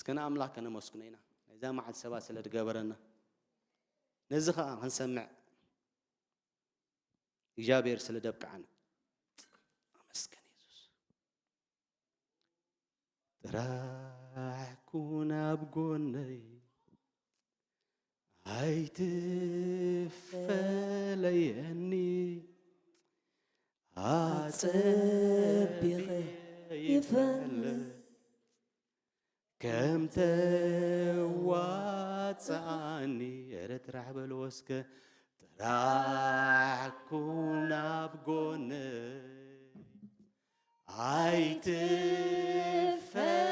እስከ ንኣምላኽ ከነመስግኖ ኢና፣ ናይዛ መዓልቲ ሰባት ስለ ዝገበረና። ነዚ ኸኣ ክንሰምዕ እግዚኣብሔር ስለ ደብቅዓና። ኣመስግን የሱስ። ጥራሕ ኩን ኣብ ጎነይ፣ ኣይትፈለየኒ፣ ኣጸቢቐ ይፈልጥ ከም ተዋጽኣኒ። ኧረ ጥራሕ በልዎ እስከ። ጥራሕ ኩን ኣብ ጎነይ፣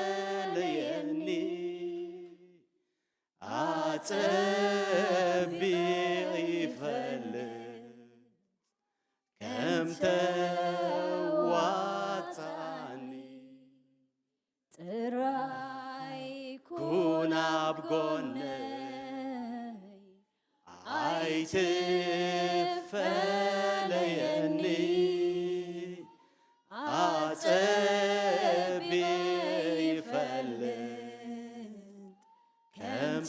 ኣይትፈለየኒ፣ ኣጸቢቕ ይፈልጥ ከም ተዋጽኣኒ። ጥራይ ኩን ኣብ ጎነይ፣ ኣይትፈለየኒ፣ ኣጸቢቕ ይፈልጥ ከም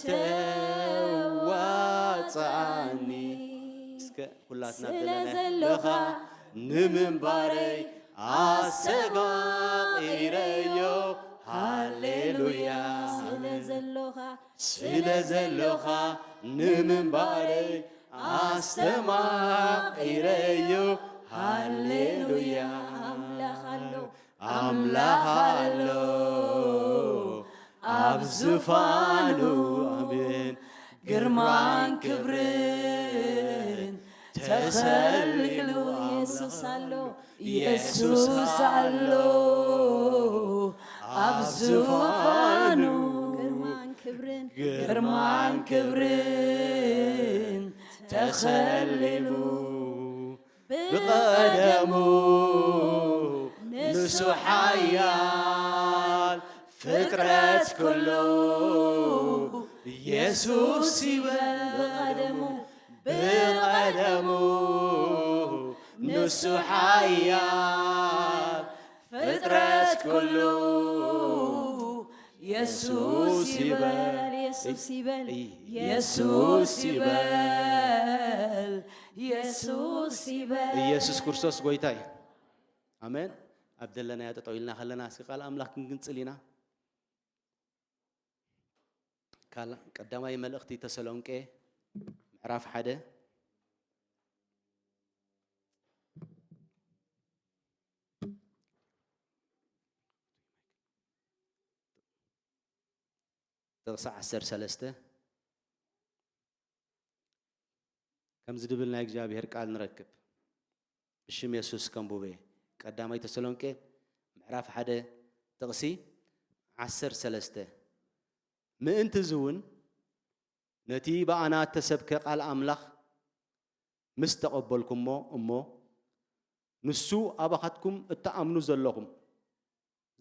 ተዋጽኣኒ። እስከ ኩላትና ስለ ዘለኻ ዘለኻ ንምንባረይ ኣስተማቒረዮ። ሃሌሉያ። ስለ ዘለኻ ስለ ዘለኻ ንምንባረይ ኣስተማቒረዮ። ሃሌሉያ። ኣምላኽ ኣሎ። ኣምላኽ ኣሎ ኣብ ዙፋኑ። ኣሜን። ግርማን ክብርን ተኸሊሉ። የሱስ ኣሎ። የሱስ ኣሎ ኣብ ዙፋኑ። ግርማን ክብርን ግርማን ክብርን ተኸሊሉ። ብቐደሙ ንሱ ሓያል ፍጥረት ኩሉ የሱስ ይበል። ብቐደሙ ብቐደሙ ንሱ ሓያል ፍጥረት ኩሉ የሱስ ይበል። የሱስ ይበል። የሱስ ይበል። የሱስ ይበል። ኢየሱስ ክርስቶስ ጎይታ እዩ። ኣሜን። ኣብ ዘለናዮ ጠጠው ኢልና ከለና እስኪ ቃል ኣምላኽ ክንግንጽል ኢና። ካል-፣ ቀዳማይ መልእኽቲ ተሰሎንቄ ምዕራፍ ሓደ ጥቕሲ ዓሰርተ ሰለስተ። ከምዚ ድብል ናይ እግዚኣብሔር ቃል ንረክብ። ብሽም የሱስ ከንቡበ። ቀዳማይ ተሰሎንቄ ምዕራፍ ሓደ ጥቕሲ ዓሰርተ ሰለስተ። ምእንቲ እዚ እውን ነቲ ብኣና እተሰብከ ቃል ኣምላኽ ምስ ተቐበልኩሞ እሞ፣ ንሱ ኣባኻትኩም እትኣምኑ ዘለኹም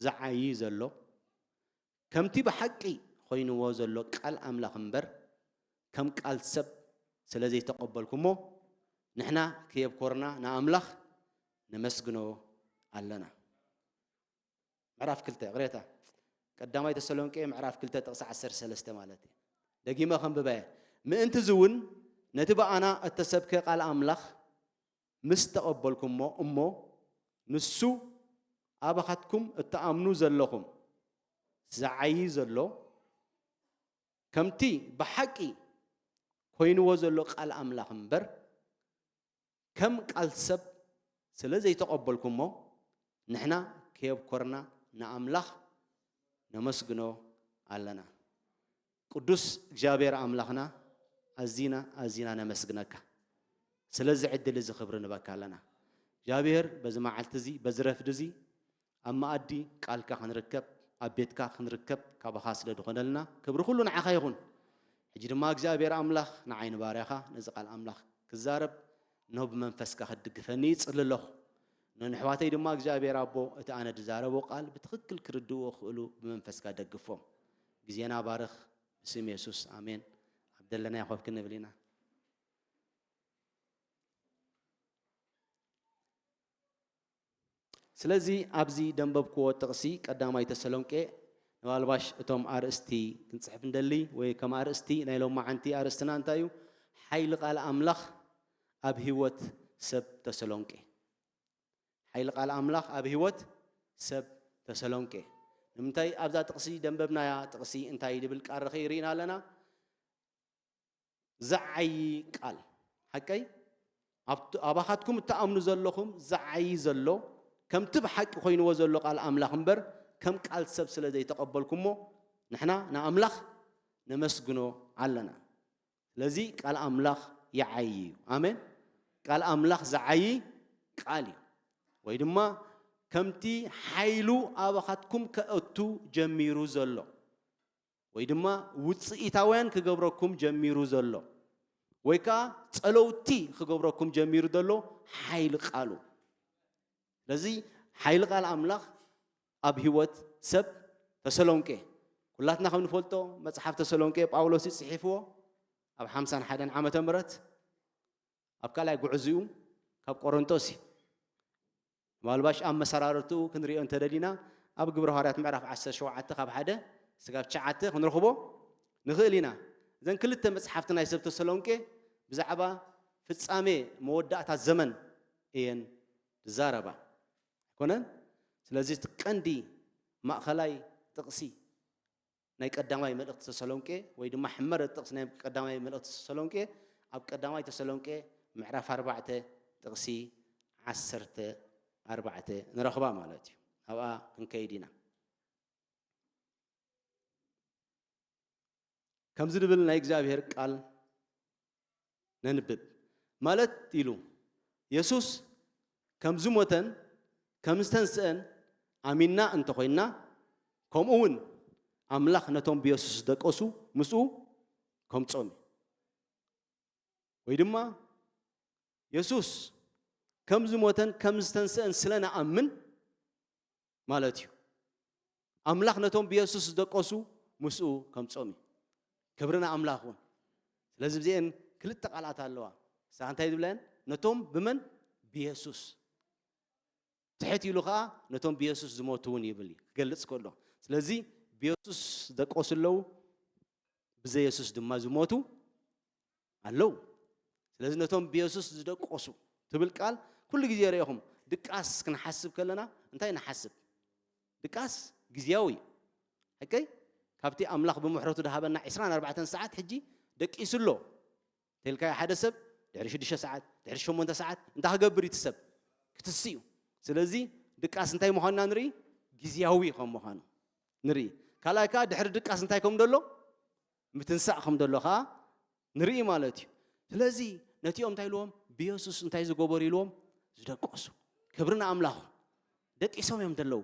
ዝዓዪ ዘሎ፣ ከምቲ ብሓቂ ኮይንዎ ዘሎ ቃል ኣምላኽ እምበር፣ ከም ቃል ሰብ ስለ ዘይተቐበልኩሞ፣ ንሕና ከየብኮርና ንኣምላኽ ነመስግኖ ኣለና። ምዕራፍ ክልተ፣ ይቕሬታ፣ ቀዳማይ ተሰሎንቄ ምዕራፍ ክልተ ጥቕሲ ዓሰርተ ሰለስተ ማለት እዩ። ደጊመ ከንብበ እየ። ምእንቲ እዚ እውን ነቲ ብኣና እተሰብከ ቃል ኣምላኽ ምስ ተቐበልኩሞ እሞ፣ ንሱ ኣባኻትኩም እትኣምኑ ዘለኹም ዝዓዪ ዘሎ፣ ከምቲ ብሓቂ ኮይንዎ ዘሎ ቃል ኣምላኽ እምበር፣ ከም ቃል ሰብ ስለ ዘይተቐበልኩሞ፣ ንሕና ከየብኮርና ንኣምላኽ ነመስግኖ ኣለና። ቅዱስ እግዚኣብሔር ኣምላኽና፣ ኣዚና ኣዚና ነመስግነካ። ስለዚ ዕድል እዚ ክብሪ ንበካ ኣለና። እግዚኣብሔር፣ በዚ መዓልቲ እዚ፣ በዚ ረፍዲ እዚ፣ ኣብ መኣዲ ቃልካ ክንርከብ፣ ኣብ ቤትካ ክንርከብ ካባኻ ስለ ዝኾነልና፣ ክብሪ ኩሉ ንዓኻ ይኹን። ሕጂ ድማ እግዚኣብሔር ኣምላኽ፣ ንዓይ ንባርያኻ ነዚ ቃል ኣምላኽ ክዛረብ፣ እንሆ ብመንፈስካ ክትድግፈኒ ይጽሊ ኣለኹ። ንኣሕዋተይ ድማ እግዚኣብሔር ኣቦ፣ እቲ ኣነ ዝዛረቦ ቃል ብትኽክል ክርድእዎ ክኽእሉ ብመንፈስካ ደግፎም። ግዜና ባርኽ፣ ብስም የሱስ፣ ኣሜን። ኣብ ደለናዮ ኮፍ ክንብል ኢና። ስለዚ ኣብዚ ደንበብክዎ ጥቕሲ ቀዳማይ ተሰሎንቄ ንባልባሽ እቶም ኣርእስቲ ክንጽሕፍ እንደሊ ወይ ከም ኣርእስቲ ናይ ሎማዓንቲ ኣርእስትና እንታይ እዩ? ሓይሊ ቃል ኣምላኽ ኣብ ህይወት ሰብ ተሰሎንቄ። ሓይሊ ቃል ኣምላኽ ኣብ ህይወት ሰብ ተሰሎንቄ። ንምንታይ ኣብዛ ጥቕሲ ደንበብናያ ጥቕሲ እንታይ ድብል ቃል ርኸ ይርኢና ኣለና? ዝዓዪ ቃል ሓቀይ ኣብቲ- ኣባኻትኩም እትኣምኑ ዘለኹም ዝዓዪ ዘሎ ከምቲ ብሓቂ ኮይንዎ ዘሎ ቃል ኣምላኽ እምበር ከም ቃል ሰብ ስለ ዘይተቐበልኩሞ ንሕና ንኣምላኽ ነመስግኖ ኣለና። ስለዚ ቃል ኣምላኽ ይዓዪ እዩ። ኣሜን። ቃል ኣምላኽ ዝዓዪ ቃል እዩ። ወይ ድማ ከምቲ ሓይሉ ኣባኻትኩም ከእቱ ጀሚሩ ዘሎ ወይ ድማ ውፅኢታውያን ክገብረኩም ጀሚሩ ዘሎ ወይ ከዓ ፀለውቲ ክገብረኩም ጀሚሩ ዘሎ ሓይሊ ቃሉ። ስለዚ ሓይሊ ቃል ኣምላኽ ኣብ ህይወት ሰብ ተሰሎንቄ ኩላትና ከም ንፈልጦ መፅሓፍ ተሰሎንቄ ጳውሎስ እዩ ፅሒፍዎ ኣብ ሓምሳን ሓደን ዓመተ ምህረት ኣብ ካልኣይ ጉዕዝኡ ካብ ቆሮንቶስ እዩ። ምናልባሽ ኣብ መሰራርትኡ ክንሪኦ እንተደሊና ኣብ ግብረ ሃዋርያት ምዕራፍ ዓሰርተ ሸውዓተ ካብ ሓደ ስጋብ ትሽዓተ ክንረኽቦ ንኽእል ኢና። እዘን ክልተ መጽሓፍቲ ናይ ሰብ ተሰሎንቄ ብዛዕባ ፍጻሜ መወዳእታ ዘመን እየን ዝዛረባ ኣይኮነን? ስለዚ እቲ ቀንዲ ማእኸላይ ጥቕሲ ናይ ቀዳማይ መልእኽቲ ተሰሎንቄ ወይ ድማ ሕመረ ጥቕሲ ናይ ቀዳማይ መልእኽቲ ተሰሎንቄ ኣብ ቀዳማይ ተሰሎንቄ ምዕራፍ ኣርባዕተ ጥቕሲ ዓሰርተ ኣርባዕተ ንረኽባ ማለት እዩ። ኣብኣ ክንከይድ ኢና። ከምዚ ድብል ናይ እግዚኣብሔር ቃል ነንብብ። ማለት ኢሉ የሱስ ከም ዝሞተን ከም ዝተንስአን ኣሚንና እንተኾይንና ከምኡ እውን ኣምላኽ ነቶም ብየሱስ ዝደቀሱ ምስኡ ከምጾም እዩ። ወይ ድማ የሱስ ከም ዝሞተን ከም ዝተንስአን ስለ ንኣምን ማለት እዩ። ኣምላኽ ነቶም ብየሱስ ዝደቀሱ ምስኡ ከምጾም እዩ። ክብሪ ንኣምላኽ እውን። ስለዚ ብዚአን ክልተ ቃላት ኣለዋ። ንሳ እንታይ ዝብለን ነቶም ብመን ብየሱስ ትሕት ኢሉ ኸዓ ነቶም ብየሱስ ዝሞቱ እውን ይብል እዩ ክገልጽ ከሎ። ስለዚ ብየሱስ ዝደቀሱ ኣለዉ፣ ብዘየሱስ ድማ ዝሞቱ ኣለዉ። ስለዚ ነቶም ብየሱስ ዝደቀሱ ትብል ቃል ኩሉ ግዜ ርኢኹም ድቃስ ክንሓስብ ከለና እንታይ ንሓስብ? ድቃስ ግዝያዊ እዩ። ሕቀይ ካብቲ ኣምላኽ ብምሕረቱ ዝሃበና ዕስራን ኣርባዕተን ሰዓት ሕጂ ደቂሱ ኣሎ ተልካዮ ሓደ ሰብ ድሕሪ ሽዱሽተ ሰዓት ድሕሪ ሸሞንተ ሰዓት እንታይ ክገብር እዩ እቲ ሰብ ክትስ እዩ። ስለዚ ድቃስ እንታይ ምዃንና ንርኢ ግዝያዊ ከም ምዃኑ ንርኢ። ካልኣይ ከዓ ድሕሪ ድቃስ እንታይ ከም ደሎ ምትንሳእ ከም ደሎ ከዓ ንርኢ ማለት እዩ። ስለዚ ነቲኦም እንታይ ኢልዎም ብየሱስ እንታይ ዝገበሩ ኢልዎም ዝደቀሱ ክብሪ ንኣምላኹ ደቂሶም እዮም ደለዉ።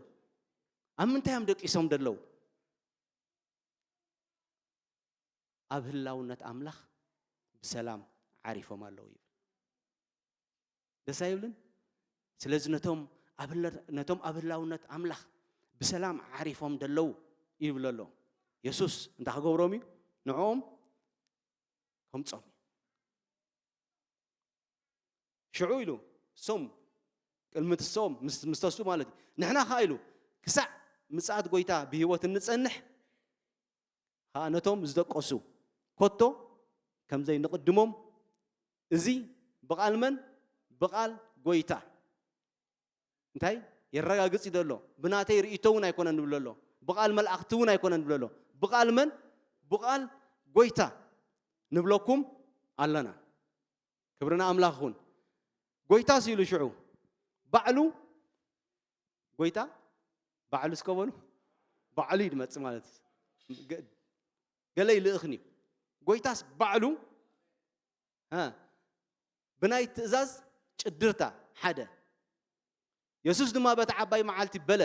ኣብ ምንታይ እዮም ደቂሶም ደለዉ? ኣብ ህላውነት ኣምላኽ ብሰላም ዓሪፎም ኣለዉ ይብል። ደስ ኣይብልን? ስለዚ ነቶም ኣብ ህለ- ነቶም ኣብ ህላውነት ኣምላኽ ብሰላም ዓሪፎም ደለዉ ይብል ኣሎ። የሱስ እንታይ ክገብሮም እዩ? ንዕኦም ከምጾም እዩ። ሽዑ ኢሉ እሶም ቅድሚ ትስኦም ምስ ምስ ተስኡ ማለት እዩ። ንሕና ኸኣ ኢሉ ክሳዕ ምጽኣት ጐይታ ብህይወት እንጸንሕ ኸኣ ነቶም ዝደቀሱ ኮቶ ከም ዘይንቕድሞም እዚ ብቓል መን? ብቓል ጐይታ እንታይ የረጋግጽ እዩ ዘሎ? ብናተይ ርእይቶ እውን ኣይኮነን ንብል ኣሎ። ብቓል መላእኽቲ እውን ኣይኮነን ንብል ኣሎ። ብቓል መን? ብቓል ጐይታ ንብለኩም ኣለና። ክብሪ ንኣምላኽ ይኹን። ጐይታስ ኢሉ ሽዑ ባዕሉ ጐይታ ባዕሉ እስከ በሉ ባዕሉ እዩ ዝመጽእ ማለት እዩ። ገ- ገለ ይልእኽን እዩ። ጐይታስ ባዕሉ እ፣ ብናይ ትእዛዝ ጭድርታ ሓደ የሱስ ድማ በታ ዓባይ መዓልቲ በለ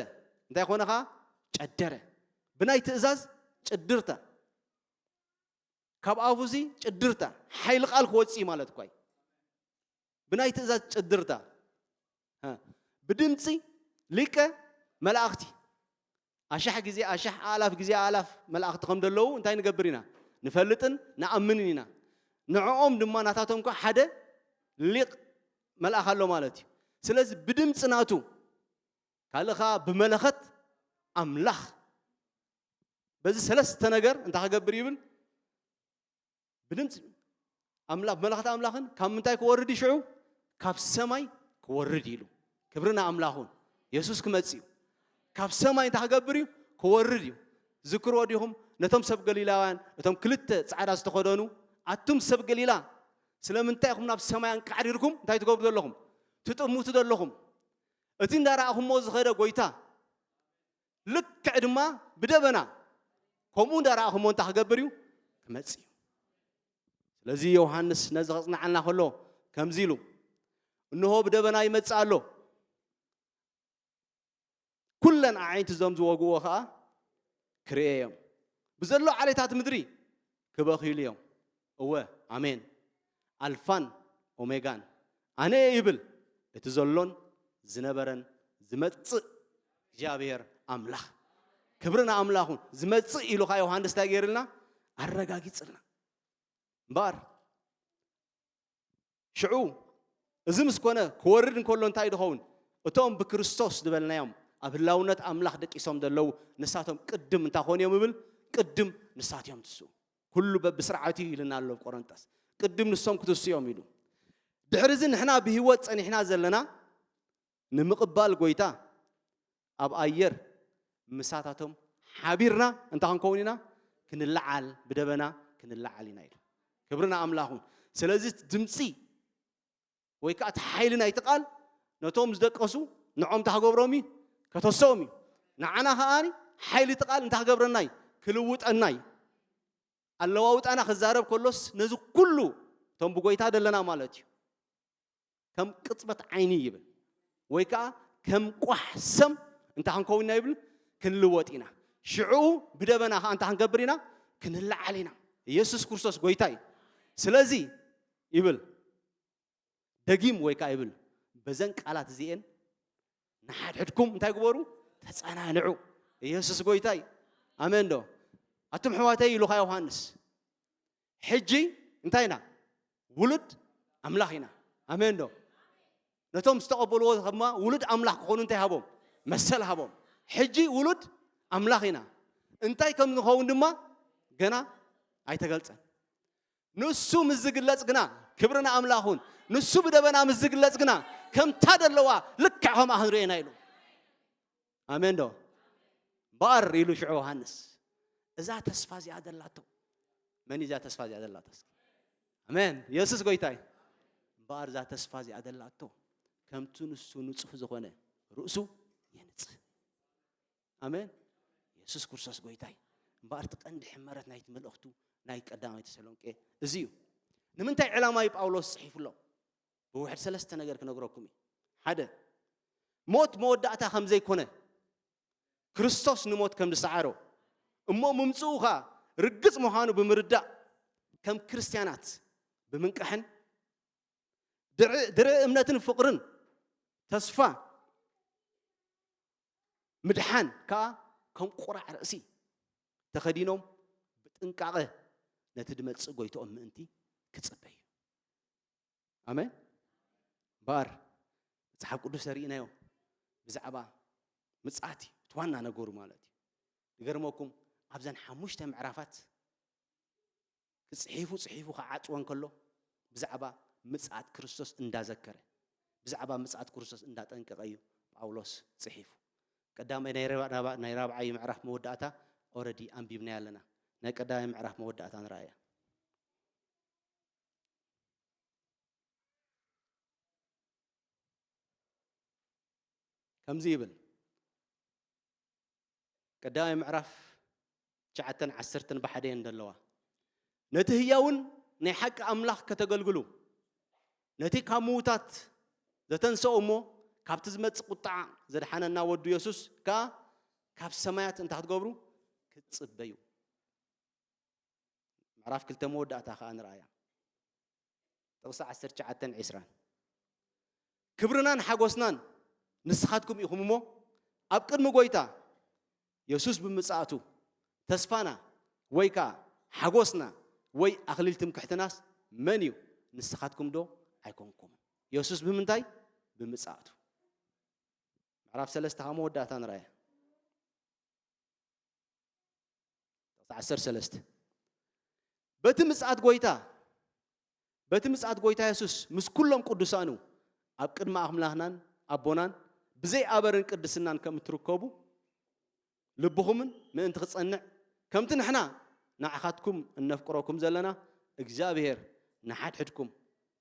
እንታይ ኮነ ኸዓ ጨደረ። ብናይ ትእዛዝ ጭድርታ ካብ ኣፉ እዚ ጭድርታ ሓይሊ ቃል ክወፅእ እዩ ማለት እኳ እዩ። ብናይ ትእዛዝ ጭድርታ እ፣ ብድምፂ ሊቀ መላእኽቲ ኣሻሕ ግዜ ኣሻሕ ኣእላፍ ግዜ ኣእላፍ መላእኽቲ ከም ዘለዉ እንታይ ንገብር ኢና ንፈልጥን ንኣምንን ኢና። ንዕኦም ድማ ናታቶም ከ ሓደ ሊቕ መልኣኽ ኣሎ ማለት እዩ። ስለዚ ብድምፂ ናቱ ካልእ ኸዓ ብመለኸት ኣምላኽ በዚ ሰለስተ ነገር እንታይ ክገብር ይብል? ብድምፂ ኣምላኽ፣ መላእኽቲ ኣምላኽን ካብ ምንታይ ክወርድ እዩ ሽዑ? ካብ ሰማይ ክወርድ ኢሉ። ክብሪ ንኣምላኹን። የሱስ ክመጽእ እዩ። ካብ ሰማይ እንታይ ክገብር እዩ? ክወርድ እዩ። ዝክርዎ ዲኹም? ነቶም ሰብ ገሊላውያን፣ እቶም ክልተ ጻዕዳ ዝተኸደኑ፣ ኣቱም ሰብ ገሊላ፣ ስለምንታይ ኢኹም ናብ ሰማይ ኣንቃዕሪርኩም እንታይ ትገብሩ ዘለኹም? ትጥምቱ ዘለኹም? እቲ እንዳረኣኹሞ ዝኸደ ጎይታ፣ ልክዕ ድማ ብደበና፣ ከምኡ እንዳረኣኹሞ እንታይ ክገብር እዩ? ክመጽእ እዩ። ስለዚ ዮሃንስ ነዚ ከጽንዓልና ከሎ ከምዚ ኢሉ፣ "እንሆ ብደበና ይመጽእ ኣሎ፣ ኩለን ኣዒንቲ እዞም ዝወግእዎ ኸኣ ክርእየ እዮም፣ ብዘሎ ዓሌታት ምድሪ ክበኽዩሉ እዮም። እወ፣ ኣሜን፣ ኣልፋን ኦሜጋን ኣነ እየ" ይብል፣ እቲ ዘሎን ዝነበረን ዝመጽእ እግዚኣብሔር ኣምላኽ። ክብሪ ንኣምላኹን። ዝመጽእ ኢሉ ኸኣ ዮሃንስ እንታይ ገይርልና? ኣረጋጊጽልና። እምበኣር ሽዑ እዚ ምስ ኮነ፣ ክወርድ እንከሎ እንታይ ድኸውን? እቶም ብክርስቶስ ዝበልናዮም፣ ኣብ ህላውነት ኣምላኽ ደቂሶም ዘለዉ፣ ንሳቶም ቅድም እንታይ ኮኑ እዮም ይብል? ቅድም ንሳት እዮም ትስኡ። ኩሉ በብስርዓቱ እዩ ኢልና ኣሎ ኣብ ቆሮንቶስ። ቅድም ንሶም ክትስኡ እዮም ኢሉ። ድሕሪ እዚ ንሕና ብህይወት ጸኒሕና ዘለና፣ ንምቕባል ጎይታ ኣብ ኣየር ምሳታቶም ሓቢርና እንታይ ክንከውን ኢና? ክንለዓል፣ ብደበና ክንለዓል ኢና ኢሉ። ክብሪ ንኣምላኽ ይኹን። ስለዚ ድምፂ ወይ ከዓ እቲ ሓይሊ ናይቲ ቃል ነቶም ዝደቀሱ ንዖም እንታይ ክገብሮም እዩ? ከተስኦም እዩ። ንዓና ከኣ ሓይሊ እቲ ቃል እንታይ ክገብረና እዩ? ክልውጠና እዩ። ኣለዋውጣና ክዛረብ ከሎስ ነዚ ኩሉ እቶም ብጎይታ ደለና ማለት እዩ። ከም ቅጽበት ዓይኒ ይብል፣ ወይ ከዓ ከም ቋሕ ሰም እንታይ ክንከውን ኢና ይብል? ክንልወጥ ኢና። ሽዑ ብደበና ከዓ እንታይ ክንገብር ኢና? ክንለዓል ኢና። ኢየሱስ ክርስቶስ ጎይታ እዩ። ስለዚ ይብል፣ ደጊም ወይ ከዓ ይብል፣ በዘን ቃላት እዚኤን ንሓድሕድኩም እንታይ ግበሩ? ተጸናንዑ። ኢየሱስ ጎይታ እዩ። ኣሜን ዶ? ኣቱም ኣሕዋተይ ኢሉ ኸኣ ዮሃንስ፣ ሕጂ እንታይ ኢና? ውሉድ ኣምላኽ ኢና። ኣሜን ዶ? ነቶም ዝተቐበልዎ ድማ ውሉድ ኣምላኽ ክኾኑ እንታይ ሃቦም? መሰል ሃቦም። ሕጂ ውሉድ ኣምላኽ ኢና። እንታይ ከም ንኸውን ድማ ገና ኣይተገልጸን። ንሱ ምስ ዝግለጽ ግና፣ ክብሪ ንኣምላኽ ይኹን፣ ንሱ ብደበና ምስ ዝግለጽ ግና፣ ከምታ ደለዋ ልክዕ ከምኣ ክንርእየና ኢሉ። ኣሜን ዶ? እምበኣር ኢሉ ሽዑ ዮሃንስ፣ እዛ ተስፋ እዚኣ ደላቶ። መን እዛ ተስፋ እዚኣ ደላቶ? እስኪ ኣሜን። የሱስ ጎይታ እዩ። እምበኣር እዛ ተስፋ እዚኣ ደላቶ፣ ከምቲ ንሱ ንጹህ ዝኾነ ርእሱ የንጽህ። ኣሜን። የሱስ ክርስቶስ ጎይታ እዩ። እምበኣር እቲ ቀንዲ ሕመረት ናይቲ መልእኽቱ ናይ ቀዳማይ ተሰሎንቄ እዚ እዩ። ንምንታይ ዕላማ እዩ ጳውሎስ ጽሒፉሎም? ብውሕድ ሰለስተ ነገር ክነግረኩም እዩ። ሓደ፣ ሞት መወዳእታ ከም ዘይኮነ፣ ክርስቶስ ንሞት ከም ዝሰዓሮ፣ እሞ ምምጽኡ ኸኣ ርግጽ ምዃኑ ብምርዳእ፣ ከም ክርስትያናት ብምንቃሕን ድረ-፣ ድረ እምነትን ፍቕርን ተስፋ ምድሓን ከኣ ከም ቁራዕ ርእሲ ተኸዲኖም ብጥንቃቐ ነቲ ድመጽእ ጎይትኦም ምእንቲ ክጽበዩ። ኣሜን። እምበኣር መጽሓፍ ቅዱስ ተርእናዮ ብዛዕባ ምጽኣት እዩ። እቲ ዋና ነገሩ ማለት እዩ። ዝገርመኩም ኣብዘን ሓሙሽተ ምዕራፋት ክጽሒፉ ጽሒፉ ክዓጽወን ከሎ ብዛዕባ ምጽኣት ክርስቶስ እንዳዘከረ፣ ብዛዕባ ምጽኣት ክርስቶስ እንዳጠንቀቐ እዩ ጳውሎስ ጽሒፉ። ቀዳማይ ናይ ራባ-፣ ራባ-፣ ናይ ራብዓይ ምዕራፍ መወዳእታ ኦረዲ ኣንቢብናያ ኣለና። ናይ ቀዳማይ ምዕራፍ መወዳእታ ንረኣያ። ከምዚ ይብል፣ ቀዳማይ ምዕራፍ ትሽዓተን ዓሰርተን ብሓደ እየን ዘለዋ። ነቲ ህያውን ናይ ሓቂ ኣምላኽ ከተገልግሉ፣ ነቲ ካብ ምዉታት ዘተንሰኦ እሞ ካብቲ ዝመጽእ ቁጥዓ ዘድሓነና ወዱ የሱስ ከኣ ካብ ሰማያት እንታይ ክትገብሩ? ክትጽበዩ። ምዕራፍ ክልተ መወዳእታ ከኣ ንርኣያ። ጥቕሲ ዓሰርተ ትሽዓተን ዒስራን። ክብርናን ሓጎስናን ንስኻትኩም ኢኹም እሞ፣ ኣብ ቅድሚ ጐይታ የሱስ ብምጽኣቱ፣ ተስፋና ወይ ከኣ ሓጎስና ወይ ኣኽሊል ትምክሕትናስ መን እዩ? ንስኻትኩም ዶ ኣይኮንኩምን? የሱስ ብምንታይ? ብምጽኣቱ። ምዕራፍ ሰለስተ ካብ መወዳእታ ንርኣያ። ዓሰርተ ሰለስተ። በቲ ምጽኣት ጎይታ በቲ ምጽኣት ጎይታ የሱስ ምስ ኩሎም ቅዱሳኑ ኣብ ቅድሚ ኣምላኽናን ኣቦናን ብዘይ ኣበርን ቅድስናን ከም እትርከቡ ልብኹምን ምእንቲ ክጸንዕ ከምቲ ንሕና ንዓኻትኩም እነፍቅረኩም ዘለና እግዚኣብሔር ንሓድሕድኩም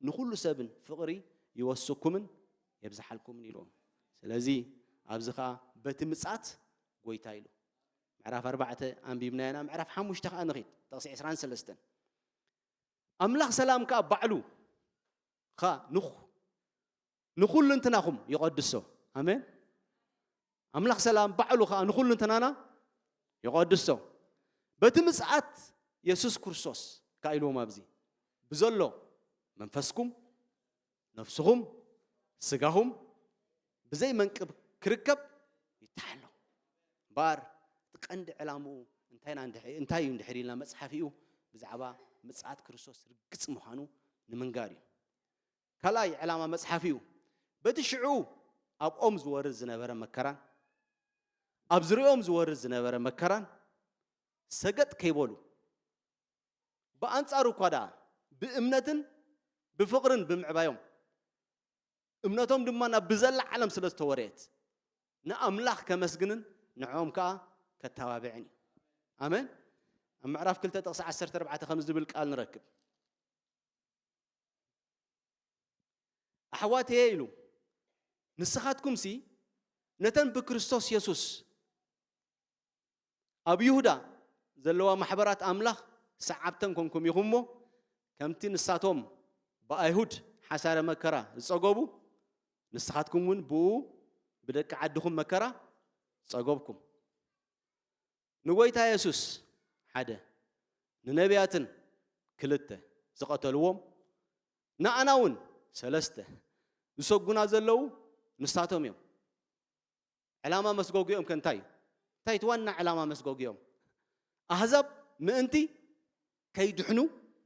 ንኹሉ ሰብን ፍቕሪ ይወስኩምን የብዝሓልኩምን ኢልዎም። ስለዚ ኣብዚ ኸኣ በቲ ምጽኣት ጎይታ ኢሉ ምዕራፍ ኣርባዕተ ኣንቢብናዮ ኢና። ምዕራፍ ሓሙሽተ ኸኣ ንኺድ ጥቕሲ ዕስራን ሰለስተን ኣምላኽ ሰላም ከኣ ባዕሉ ኸ ንኹ ንኹልንትናኹም ይቐድሶ። ኣሜን። ኣምላኽ ሰላም ባዕሉ ኸኣ ንኹልንትናና ይቐድሶ። በቲ ምጽኣት የሱስ ክርስቶስ ከኣ ኢልዎም ኣብዚ ብዘሎ መንፈስኩም ነፍስኹም ስጋኹም ብዘይ መንቅብ ክርከብ ይተሓሎ። እምበኣር እቲ ቀንዲ ዕላምኡ እንታይ እዩ እንድሕር ኢልና መጽሓፊኡ ብዛዕባ ምጽኣት ክርስቶስ ርግጽ ምዃኑ ንምንጋር እዩ። ካልኣይ ዕላማ መጽሓፊኡ በቲ ሽዑ ኣብኦም ዝወርድ ዝነበረ መከራን ኣብ ዝሪኦም ዝወርድ ዝነበረ መከራን ሰገጥ ከይበሉ ብኣንጻሩ እኳ ደኣ ብእምነትን ብፍቕርን ብምዕባዮም እምነቶም ድማ ናብ ብዘላ ዓለም ስለ ዝተወረየት ንኣምላኽ ከመስግንን ንዕኦም ከኣ ከተባብዕን እዩ። ኣሜን። ኣብ ምዕራፍ ክልተ ጥቕሲ ዓሰርተ ኣርባዕተ ከም ዝብል ቃል ንረክብ። ኣሕዋተየ ኢሉ ንስኻትኩምሲ ነተን ብክርስቶስ የሱስ ኣብ ይሁዳ ዘለዋ ማሕበራት ኣምላኽ ሰዓብተን ኮንኩም ኢኹም እሞ ከምቲ ንሳቶም ብኣይሁድ ሓሳረ መከራ ዝጸገቡ ንስኻትኩም እውን ብኡ ብደቂ ዓድኹም መከራ ጸገብኩም። ንጎይታ የሱስ ሓደ ንነቢያትን ክልተ ዝቐተልዎም ንኣና እውን ሰለስተ ዝሰጉና ዘለዉ ንሳቶም እዮም። ዕላማ መስጎጊኦም ከ እንታይ እዩ? እንታይ እቲ ዋና ዕላማ መስጎጊኦም? ኣህዛብ ምእንቲ ከይድሕኑ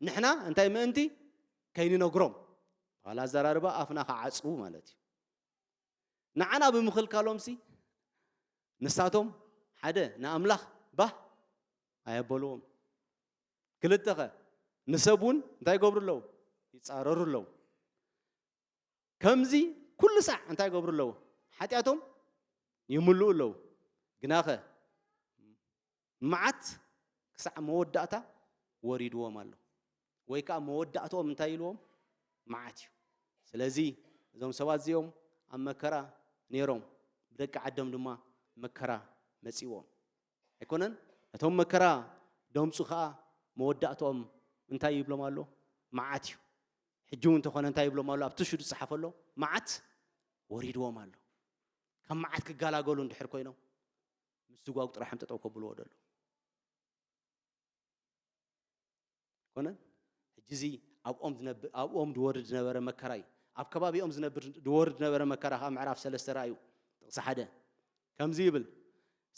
ንሕና እንታይ ምእንቲ ከይንነግሮም። ብኻልእ ኣዘራርባ ኣፍና ክዓጽዉ ማለት እዩ። ንዓና ብምኽልካሎም ሲ ንሳቶም ሓደ ንኣምላኽ ባህ ኣየበልዎም። ክልተ ኸ ንሰብ እውን እንታይ ይገብሩ ኣለዉ? ይጻረሩ ኣለዉ። ከምዚ ኩሉ ሳዕ እንታይ ይገብሩ ኣለዉ? ሓጢኣቶም ይምልኡ ኣለዉ። ግናኸ መዓት ክሳዕ መወዳእታ ወሪድዎም ኣሎ። ወይ ከዓ መወዳእትኦም እንታይ ኢልዎም? መዓት እዩ። ስለዚ እዞም ሰባት እዚኦም ኣብ መከራ ነይሮም፣ ብደቂ ዓዶም ድማ መከራ መጺዎም። ኣይኮነን? እቶም መከራ ደምጹ ከዓ መወዳእትኦም እንታይ ይብሎም ኣሎ? መዓት እዩ። ሕጂ እውን እንተኾነ እንታይ ይብሎም ኣሎ? ኣብቲ ሽዱ ዝጸሓፈ ኣሎ መዓት ወሪድዎም ኣሎ። ካብ መዓት ክገላገሉ እንድሕር ኮይኖም ምስጓጉ ጥራሕም ጠጠው ከብልዎ ደሎ ኮነ ሕጂ እዚ ኣብኦም ዝነብ- ኣብኦም ዝወርድ ዝነበረ መከራ እዩ። ኣብ ከባቢኦም ዝነብር ዝወርድ ዝነበረ መከራ ከዓ ምዕራፍ ሰለስተ ረኣዩ ጥቕሲ ሓደ ከምዚ ይብል፣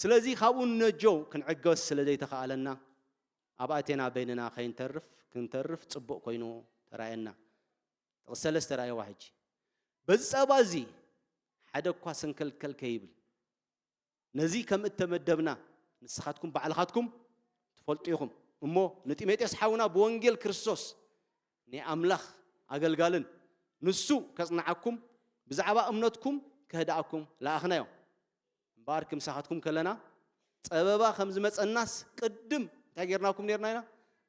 ስለዚ ካብኡ ንነጆ ክንዕገስ ስለ ዘይተኻእለና ኣብ ኣቴና በይንና ከይንተርፍ ክንተርፍ ጽቡቕ ኮይኑ ተራእየና። ጥቕሲ ሰለስተ ረኣይዋ ሕጂ በዚ ጸባ እዚ ሓደ እኳ ሰንከልከል ከይብል ነዚ ከም እተመደብና ንስኻትኩም ባዕልኻትኩም ትፈልጡ ኢኹም። እሞ ንጢሞቴዎስ ሓውና ብወንጌል ክርስቶስ ናይ ኣምላኽ ኣገልጋልን ንሱ ከጽንዓኩም ብዛዕባ እምነትኩም ከህድኣኩም ለኣኽናዮ። እምበኣር ክምሳኻትኩም ከለና ጸበባ ከም ዝመጸናስ ቅድም እንታይ ጌርናኩም ኔርና ኢና?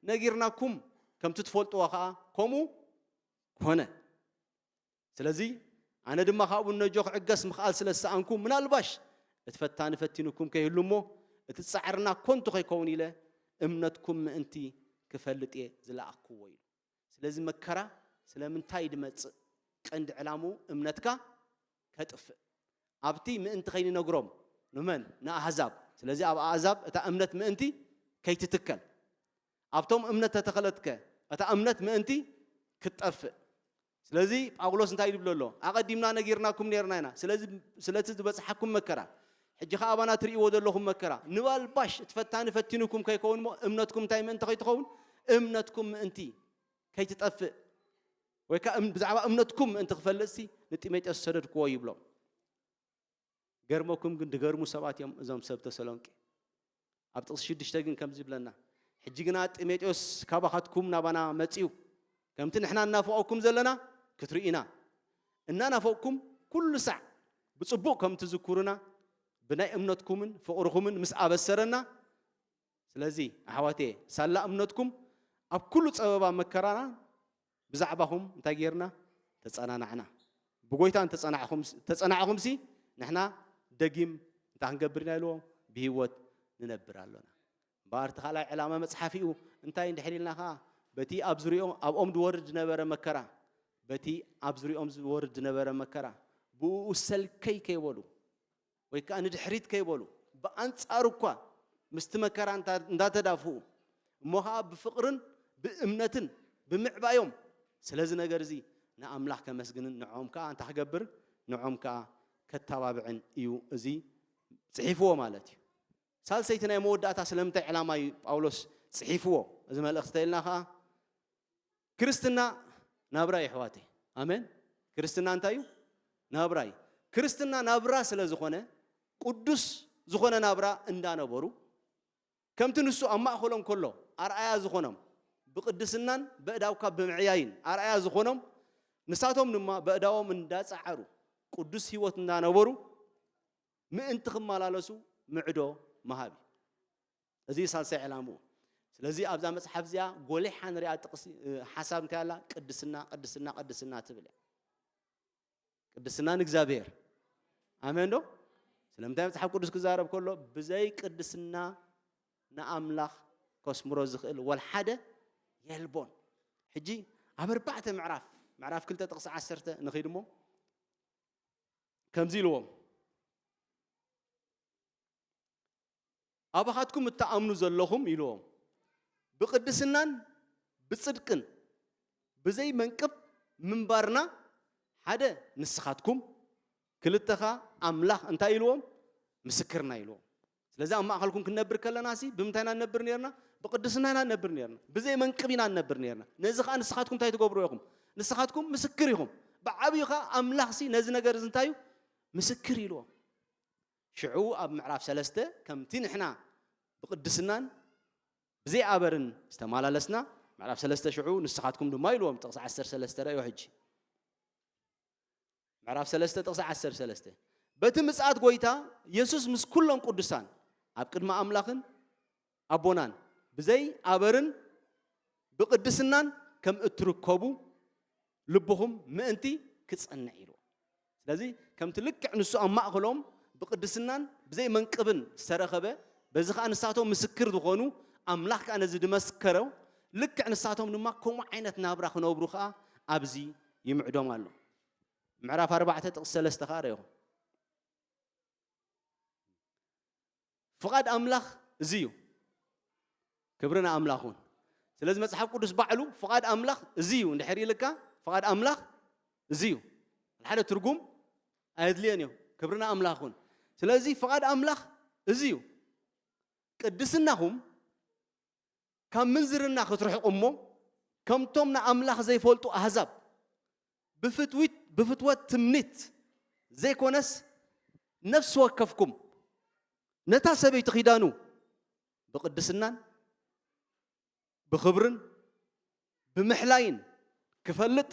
ነጊርናኩም፣ ከምቲ ትፈልጥዎ ኸኣ ከምኡ ኮነ። ስለዚ ኣነ ድማ ካብኡ ነጆ ክዕገስ ምኽኣል ስለ ዝሰኣንኩ ምናልባሽ እቲ ፈታኒ ፈቲኑኩም ከይህሉ እሞ እቲ ጻዕርና ኮንቱ ከይከውን ኢለ እምነትኩም ምእንቲ ክፈልጥ እየ ዝለኣኽክዎ ኢሉ። ስለዚ መከራ ስለምንታይ ድመጽእ? ቀንዲ ዕላምኡ እምነትካ ከጥፍእ ኣብቲ ምእንቲ ከይንነግሮም ንመን ንኣህዛብ ስለዚ ኣብ ኣህዛብ እታ እምነት ምእንቲ ከይትትከል ኣብቶም እምነት ተተኸለትከ እታ እምነት ምእንቲ ክትጠፍእ ስለዚ ጳውሎስ እንታይ ይብሎ ኣሎ ኣቐዲምና ነጊርናኩም ነርና ኢና ስለዚ ስለቲ ዝበፅሓኩም መከራ ሕጂ ከኣ ኣባና ትርእይዎ ዘለኹም መከራ ንባልባሽ እቲ ፈታኒ ፈቲኑኩም ከይከውን እሞ እምነትኩም እንታይ ምእንቲ ከይትኸውን እምነትኩም ምእንቲ ከይትጠፍእ ወይ ከዓ ብዛዕባ እምነትኩም ምእንቲ ክፈልጥሲ ንጢሞቴዎስ ዝሰደድክዎ ይብሎም ገርመኩም ግን ድገርሙ ሰባት እዮም እዞም ሰብ ተሰሎንቄ ኣብ ጥቕሲ ሽዱሽተ ግን ከምዚ ይብለና ሕጂ ግና ጢሞቴዎስ ካባኻትኩም ናባና መጺኡ፣ ከምቲ ንሕና እናፈቐኩም ዘለና ክትርእዩና፣ እናናፈቕኩም ኩሉ ሳዕ ብጽቡቕ ከም ትዝክሩና፣ ብናይ እምነትኩምን ፍቕርኹምን ምስ ኣበሰረና፣ ስለዚ ኣሕዋተየ፣ ሳላ እምነትኩም ኣብ ኩሉ ጸበባ መከራና ብዛዕባኹም እንታይ ጌርና? ተጸናናዕና። ብጎይታ እንተጸናዕኹም-፣ ተጸናዕኹምሲ ንሕና ደጊም እንታይ ክንገብር ኢና ኢልዎም? ብህይወት ንነብር ኣሎና። እምበኣር እቲ ካልኣይ ዕላማ መጽሓፊኡ እንታይ እንድሕር ኢልና ኸኣ፣ በቲ ኣብ ዙሪኦም፣ ኣብኦም ዝወርድ ዝነበረ መከራ፣ በቲ ኣብ ዙሪኦም ዝወርድ ዝነበረ መከራ፣ ብእኡ ሰልከይ ከይበሉ፣ ወይ ከኣ ንድሕሪት ከይበሉ፣ ብኣንጻሩ እኳ ምስቲ መከራ እንዳ-፣ እንዳተዳፍኡ፣ እሞ ኸኣ ብፍቕርን ብእምነትን ብምዕባዮም፣ ስለዚ ነገር እዚ ንኣምላኽ ከመስግንን ንዕኦም ከኣ እንታይ ክገብር? ንዕኦም ከኣ ከተባብዕን እዩ እዚ ጽሒፍዎ ማለት እዩ። ሳልሰይቲ ናይ መወዳእታ ስለምንታይ ዕላማ እዩ ጳውሎስ ጽሒፍዎ እዚ መልእኽቲ ተኢልና ኸኣ፣ ክርስትና ናብራ እዩ ኣሕዋተይ። ኣሜን። ክርስትና እንታይ እዩ? ናብራ እዩ። ክርስትና ናብራ ስለ ዝኾነ፣ ቅዱስ ዝኾነ ናብራ እንዳነበሩ፣ ከምቲ ንሱ ኣብ ማእከሎም ከሎ ኣርኣያ ዝኾኖም፣ ብቅድስናን በእዳውካ ብምዕያይን ኣርኣያ ዝኾኖም፣ ንሳቶም ድማ በእዳዎም እንዳጸዓሩ ቅዱስ ህይወት እንዳነበሩ ምእንቲ ክመላለሱ ምዕዶ ምሃብ እዩ። እዚ ሳልሳይ ዕላምኡ። ስለዚ ኣብዛ መጽሓፍ እዚኣ ጎሊሓ ንሪኣ ጥቕሲ፣ እ፣ ሓሳብ እንታይ ኣላ? ቅድስና፣ ቅድስና፣ ቅድስና ትብል እያ። ቅድስና ንእግዚኣብሔር። ኣሜን ዶ? ስለምንታይ መጽሓፍ ቅዱስ ክዛረብ ከሎ ብዘይ ቅድስና ንኣምላኽ ከስምሮ ዝኽእል ወላ ሓደ የልቦን። ሕጂ ኣብ ኣርባዕተ ምዕራፍ፣ ምዕራፍ ክልተ ጥቕሲ ዓሰርተ ንኺድ እሞ ከምዚ ኢልዎም። ኣባኻትኩም እትኣምኑ ዘለኹም ኢልዎም፣ ብቅድስናን ብጽድቅን ብዘይ መንቅብ ምንባርና ሓደ ንስኻትኩም፣ ክልተኻ ኣምላኽ እንታይ ኢልዎም? ምስክርና ኢልዎም። ስለዚ ኣብ ማእከልኩም ክንነብር ከለና ሲ ብምንታይ ኢና ንነብር ነርና? ብቅድስና ኢና ንነብር ነርና። ብዘይ መንቅብ ኢና ንነብር ነርና። ነዚ ኸኣ ንስኻትኩም እንታይ ትገብሩ ኢኹም? ንስኻትኩም ምስክር ኢኹም። ብዓብዩ ኸኣ ኣምላኽ ሲ ነዚ ነገር እዚ እንታይ እዩ? ምስክር ኢልዎም። ሽዑ ኣብ ምዕራፍ ሰለስተ ከምቲ ንሕና ብቅድስናን ብዘይ ኣበርን ዝተመላለስና፣ ምዕራፍ ሰለስተ ሽዑ ንስኻትኩም ድማ ኢልዎም፣ ጥቕሲ ዓሰርተ ሰለስተ ረእዮ ሕጂ። ምዕራፍ ሰለስተ ጥቕሲ ዓሰርተ ሰለስተ፣ በቲ ምጽኣት ጎይታ የሱስ ምስ ኩሎም ቅዱሳን ኣብ ቅድሚ ኣምላኽን ኣቦናን ብዘይ ኣበርን ብቅድስናን ከም እትርከቡ ልብኹም ምእንቲ ክጸንዕ ኢልዎ። ስለዚ ከምቲ ልክዕ ንሱ ኣብ ማእከሎም ብቅድስናን ብዘይ መንቅብን ዝተረኸበ፣ በዚ ኸኣ ንሳቶም ምስክር ዝኾኑ፣ ኣምላኽ ከኣ ነዚ ዝመስከሮ፣ ልክዕ ንሳቶም ድማ ከምኡ ዓይነት ናብራ ክነብሩ ኸኣ ኣብዚ ይምዕዶም ኣሎ። ምዕራፍ ኣርባዕተ ጥቕሲ ሰለስተ ኸኣ ርኢኹም። ፍቓድ ኣምላኽ እዚ እዩ። ክብሪ ንኣምላኽ እውን። ስለዚ መጽሓፍ ቅዱስ ባዕሉ ፍቓድ ኣምላኽ እዚ እዩ እንድሕር ኢልካ፣ ፍቓድ ኣምላኽ እዚ እዩ። ሓደ ትርጉም ኣየድልዮን እዩ። ክብሪ ንኣምላኽ እውን። ስለዚ ፍቓድ ኣምላኽ እዚ እዩ። ቅድስናኹም ካብ ምንዝርና ክትርሕቑ እሞ፣ ከምቶም ንኣምላኽ ዘይፈልጡ ኣህዛብ፣ ብፍትዊት-፣ ብፍትወት ትምኒት ዘይኮነስ፣ ነፍሲ ወከፍኩም ነታ ሰበይቲ ኪዳኑ ብቅድስናን ብኽብርን ብምሕላይን ክፈልጥ፣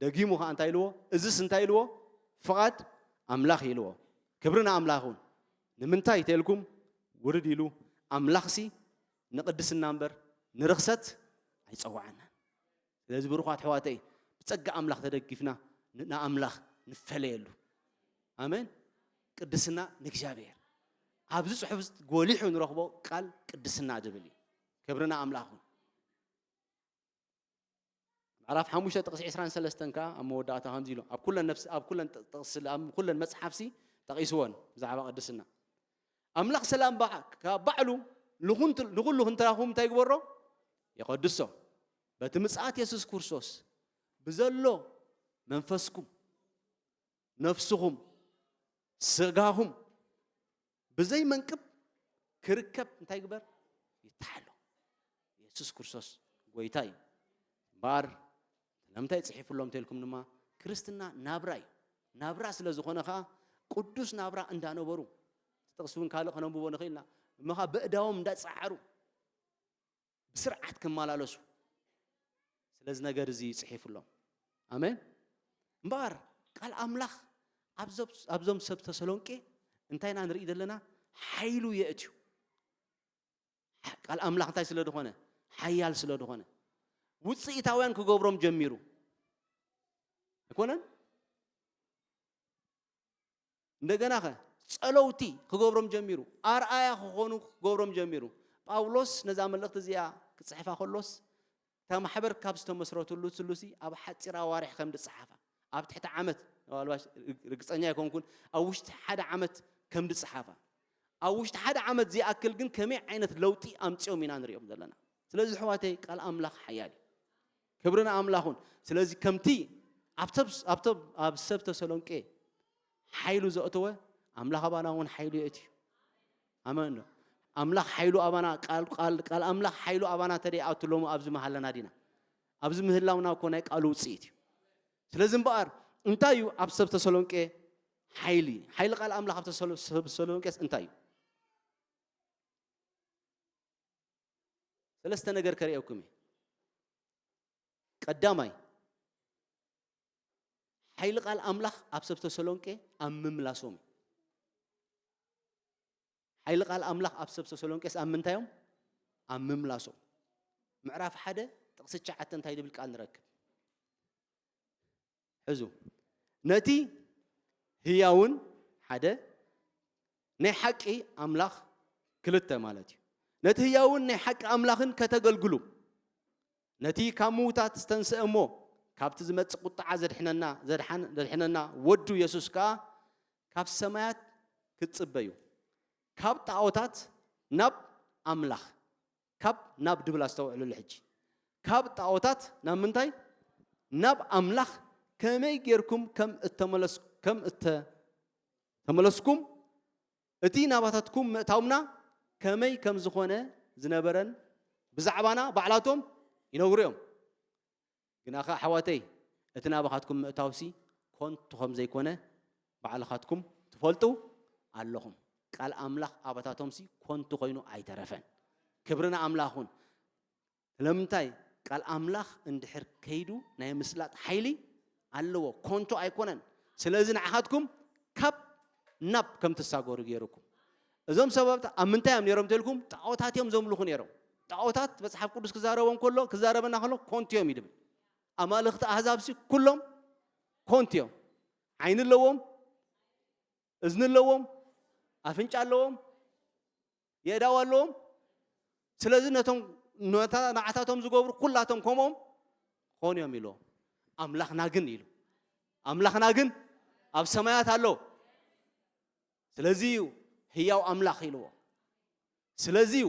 ደጊሙ ኸኣ እንታይ ኢልዎ? እዝስ እንታይ ኢልዎ? ፍቓድ ኣምላኽ ኢልዎ። ክብሪ ንኣምላኽ እውን። ንምንታይ ተልኩም ውርድ ኢሉ፣ ኣምላኽሲ ንቅድስና እምበር ንርኽሰት ኣይጸውዓናን። ስለዚ ብሩኻት ኣሕዋተይ፣ ብጸጋ ኣምላኽ ተደጊፍና ን-፣ ንኣምላኽ ንፈለየሉ። ኣሜን። ቅድስና ንእግዚኣብሔር። ኣብዚ ጽሑፍ ጎሊሑ ንረኽቦ ቃል ቅድስና ዝብል እዩ። ክብሪ ንኣምላኽ ይኹን። ምዕራፍ ሓሙሽተ ጥቕሲ ዕስራን ሰለስተን ከኣ ኣብ መወዳእታ ከምዚ ኢሉ፣ ኣብ ኩለን ነፍሲ፣ ኣብ ኩለን ጥ-፣ ጥቕሲ፣ ኣብ ኩለን መጽሓፍሲ ጠቒስወን ብዛዕባ ቅድስና። ኣምላኽ ሰላም በዓ-፣ ካብ ባዕሉ ንኹንት-፣ ንኹሉ ክንትራኹም እንታይ ይግበሮ? የቐድሶ። በቲ ምጽኣት የሱስ ክርስቶስ ብዘሎ መንፈስኩም፣ ነፍስኹም፣ ስጋኹም ብዘይ መንቅብ ክርከብ እንታይ ይግበር? ይተሓሎ። የሱስ ክርስቶስ ጎይታ እዩ። እምበኣር ስለምንታይ ጽሒፉሎም እንተልኩም ድማ፣ ክርስትና ናብራ እዩ። ናብራ ስለ ዝኾነ ኸኣ ቅዱስ ናብራ እንዳነበሩ፣ እቲ ጥቕሲ እውን ካልእ ከነንብቦ ንኽእል ኢና። እሞ ኸኣ በእዳዎም እንዳጸዓሩ፣ ብስርዓት ክመላለሱ ስለዚ ነገር እዚ ይጽሒፉሎም። ኣሜን። እምበኣር ቃል ኣምላኽ ኣብዞም- ኣብዞም ሰብ ተሰሎንቄ እንታይ ኢና ንርኢ ዘለና? ሓይሉ የእትዩ። ቃል ኣምላኽ እንታይ ስለ ዝኾነ? ሓያል ስለ ዝኾነ ውፅኢታውያን ክገብሮም ጀሚሩ። ኣይኮነን? እንደገና ኸ ጸለውቲ ክገብሮም ጀሚሩ፣ ኣርኣያ ክኾኑ ክገብሮም ጀሚሩ። ጳውሎስ ነዛ መልእኽቲ እዚኣ ክጽሕፋ ከሎስ እታ ማሕበር ካብ ዝተመስረትሉ ስሉሲ ኣብ ሓጺር ኣዋርሕ ከም ዝጸሓፋ ኣብ ትሕቲ ዓመት፣ ምናልባሽ ርግጸኛ ኣይኮንኩን፣ ኣብ ውሽጢ ሓደ ዓመት ከም ዝጸሓፋ፣ ኣብ ውሽጢ ሓደ ዓመት ዝኣክል ግን ከመይ ዓይነት ለውጢ ኣምጺኦም ኢና ንሪኦም ዘለና። ስለዚ ኣሕዋተይ ቃል ኣምላኽ ሓያል እዩ። ክብሪ ንኣምላኹን። ስለዚ ከምቲ ኣብተብ- ኣብተብ- ኣብ ሰብ ተሰሎንቄ ሓይሉ ዘእተወ ኣምላኽ ኣባና እውን ሓይሉ የእትዩ። ኣመን ዶ? ኣምላኽ ሓይሉ ኣባና ቃል ቃል ቃል ኣምላኽ ሓይሉ ኣባና ተደይኣቱ ሎሚ ኣብዚ መሃለና ዲና? ኣብዚ ምህላውና እኮ ናይ ቃሉ ውፅኢት እዩ። ስለዚ እምበኣር እንታይ እዩ ኣብ ሰብ ተሰሎንቄ ሓይሊ ሓይሊ ቃል ኣምላኽ ኣብ ተሰሎ- ሰብ ተሰሎንቄስ እንታይ እዩ? ሰለስተ ነገር ከርእየኩም እየ። ቀዳማይ ሓይሊ ቃል ኣምላኽ ኣብ ሰብ ተሰሎንቄ ኣብ ምምላሶም እዩ። ሓይሊ ቃል ኣምላኽ ኣብ ሰብ ተሰሎንቄስ ኣብ ምንታዮም? ኣብ ምምላሶም። ምዕራፍ ሓደ ጥቕሲ ትሽዓተ እንታይ ዝብል ቃል ንረክብ? ሕዙ ነቲ ህያውን ሓደ ናይ ሓቂ ኣምላኽ ክልተ ማለት እዩ። ነቲ ህያውን ናይ ሓቂ ኣምላኽን ከተገልግሉ ነቲ ካብ ምዉታት ዝተንስአ እሞ ካብቲ ዝመጽእ ቁጥዓ ዘድሕነና ዘድሓን- ዘድሕነና ወዱ የሱስ ከኣ ካብ ሰማያት ክትጽበዩ ካብ ጣዖታት ናብ ኣምላኽ ካብ ናብ ድብል ኣስተውዕሉሉ ሕጂ ካብ ጣዖታት ናብ ምንታይ ናብ ኣምላኽ ከመይ ጌርኩም ከም እተመለስ ከም እተ ተመለስኩም እቲ ናባታትኩም ምእታውና ከመይ ከም ዝኾነ ዝነበረን ብዛዕባና ባዕላቶም ይነግሩ እዮም። ግናኸ ኣሕዋተይ እቲ ናባኻትኩም ምእታውሲ ኮንቱ ከም ዘይኮነ ባዕልኻትኩም ትፈልጡ ኣለኹም። ቃል ኣምላኽ ኣባታቶምሲ ኮንቱ ኮይኑ ኣይተረፈን። ክብሪ ንኣምላኽ ይኹን። ስለምንታይ ቃል ኣምላኽ እንድሕር ከይዱ ናይ ምስላጥ ሓይሊ ኣለዎ፣ ኮንቶ ኣይኮነን። ስለዚ ንዓኻትኩም ካብ ናብ ከም ትሳገሩ ገይሩኩም። እዞም ሰባት ኣብ ምንታይ እዮም ነይሮም ተልኩም? ጣዖታት እዮም ዘምልኹ ነይሮም። ጣዖታት መጽሓፍ ቅዱስ ክዛረቦም ከሎ ክዛረበና ከሎ ኮንቶ እዮም ይድብል። ኣማልኽቲ ኣህዛብሲ ኩሎም ኮንቶ እዮም። ዓይኒ ኣለዎም፣ እዝኒ ኣለዎም፣ ኣፍንጫ ኣለዎም፣ የእዳው ኣለዎም። ስለዚ ነቶም ነታ ንዓታቶም ዝገብሩ ኩላቶም ከምኦም ኾን እዮም ኢልዎም። ኣምላኽና ግን ኢሉ ኣምላኽና ግን ኣብ ሰማያት ኣሎ። ስለዚ እዩ ህያው ኣምላኽ ኢልዎ። ስለዚ እዩ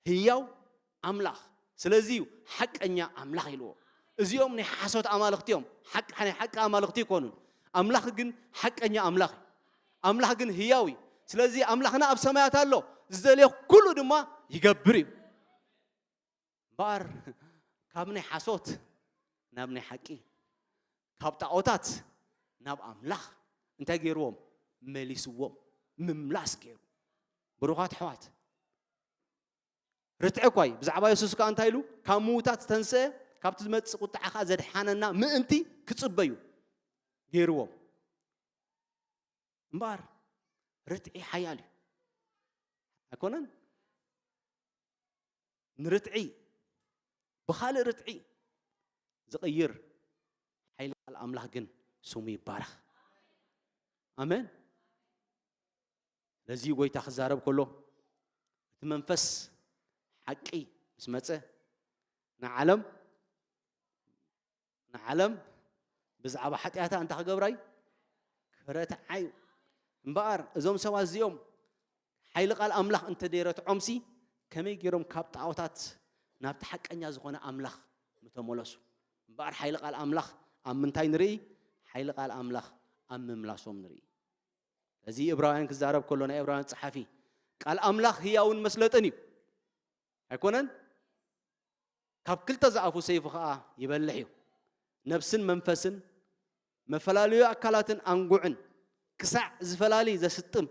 ህያው ኣምላኽ ስለዚ እዩ ሓቀኛ ኣምላኽ ኢልዎ። እዚኦም ናይ ሓሶት ኣማልኽቲ እዮም። ሓቂ ናይ ሓቂ ኣማልኽቲ ይኮኑን። ኣምላኽ ግን ሓቀኛ ኣምላኽ እዩ። ኣምላኽ ግን ህያው እዩ። ስለዚ ኣምላኽና ኣብ ሰማያት ኣሎ። ዝደልዮ ኩሉ ድማ ይገብር እዩ። እምበኣር ካብ ናይ ሓሶት ናብ ናይ ሓቂ ካብ ጣዖታት ናብ ኣምላኽ እንታይ ገይርዎም? መሊስዎም። ምምላስ ገይሩ። ብሩኻት ኣሕዋት ርትዒ እኳ እዩ። ብዛዕባ የሱስ ከኣ እንታይ ኢሉ? ካብ ምዉታት ዝተንስአ ካብቲ ዝመጽእ ቁጥዓ ከኣ ዘድሓነና ምእንቲ ክጽበዩ ገይርዎም። እምበኣር ርትዒ ሓያል እዩ ኣይኮነን? ንርትዒ ብኻልእ ርትዒ ዝቕይር ሓይሊ ቃል ኣምላኽ ግን ስሙ ይባረኽ። ኣሜን። ስለዚ ጎይታ ክዛረብ ከሎ እቲ መንፈስ ሓቂ ምስ መጸ ንዓለም ንዓለም ብዛዕባ ሓጢኣታ እንታይ ክገብራ እዩ? ክረትዓ እዩ። እምበኣር እዞም ሰባት እዚኦም ሓይሊ ቃል ኣምላኽ እንተ ደይረትዖምሲ ከመይ ገይሮም ካብ ጣዖታት ናብቲ ሓቀኛ ዝኾነ ኣምላኽ ምተመለሱ? እምበኣር ሓይሊ ቃል ኣምላኽ ኣብ ምንታይ ንርኢ? ሓይሊ ቃል ኣምላኽ ኣብ ምምላሶም ንርኢ። እዚ እብራውያን ክዛረብ ከሎ ናይ እብራውያን ጸሓፊ ቃል ኣምላኽ ህያውን መስለጥን እዩ ኣይኮነን? ካብ ክልተ ዝኣፉ ሰይፉ ኸዓ ይበልሕ እዩ፣ ነብስን መንፈስን መፈላለዩ ኣካላትን ኣንጉዕን ክሳዕ ዝፈላሊ ዘስጥም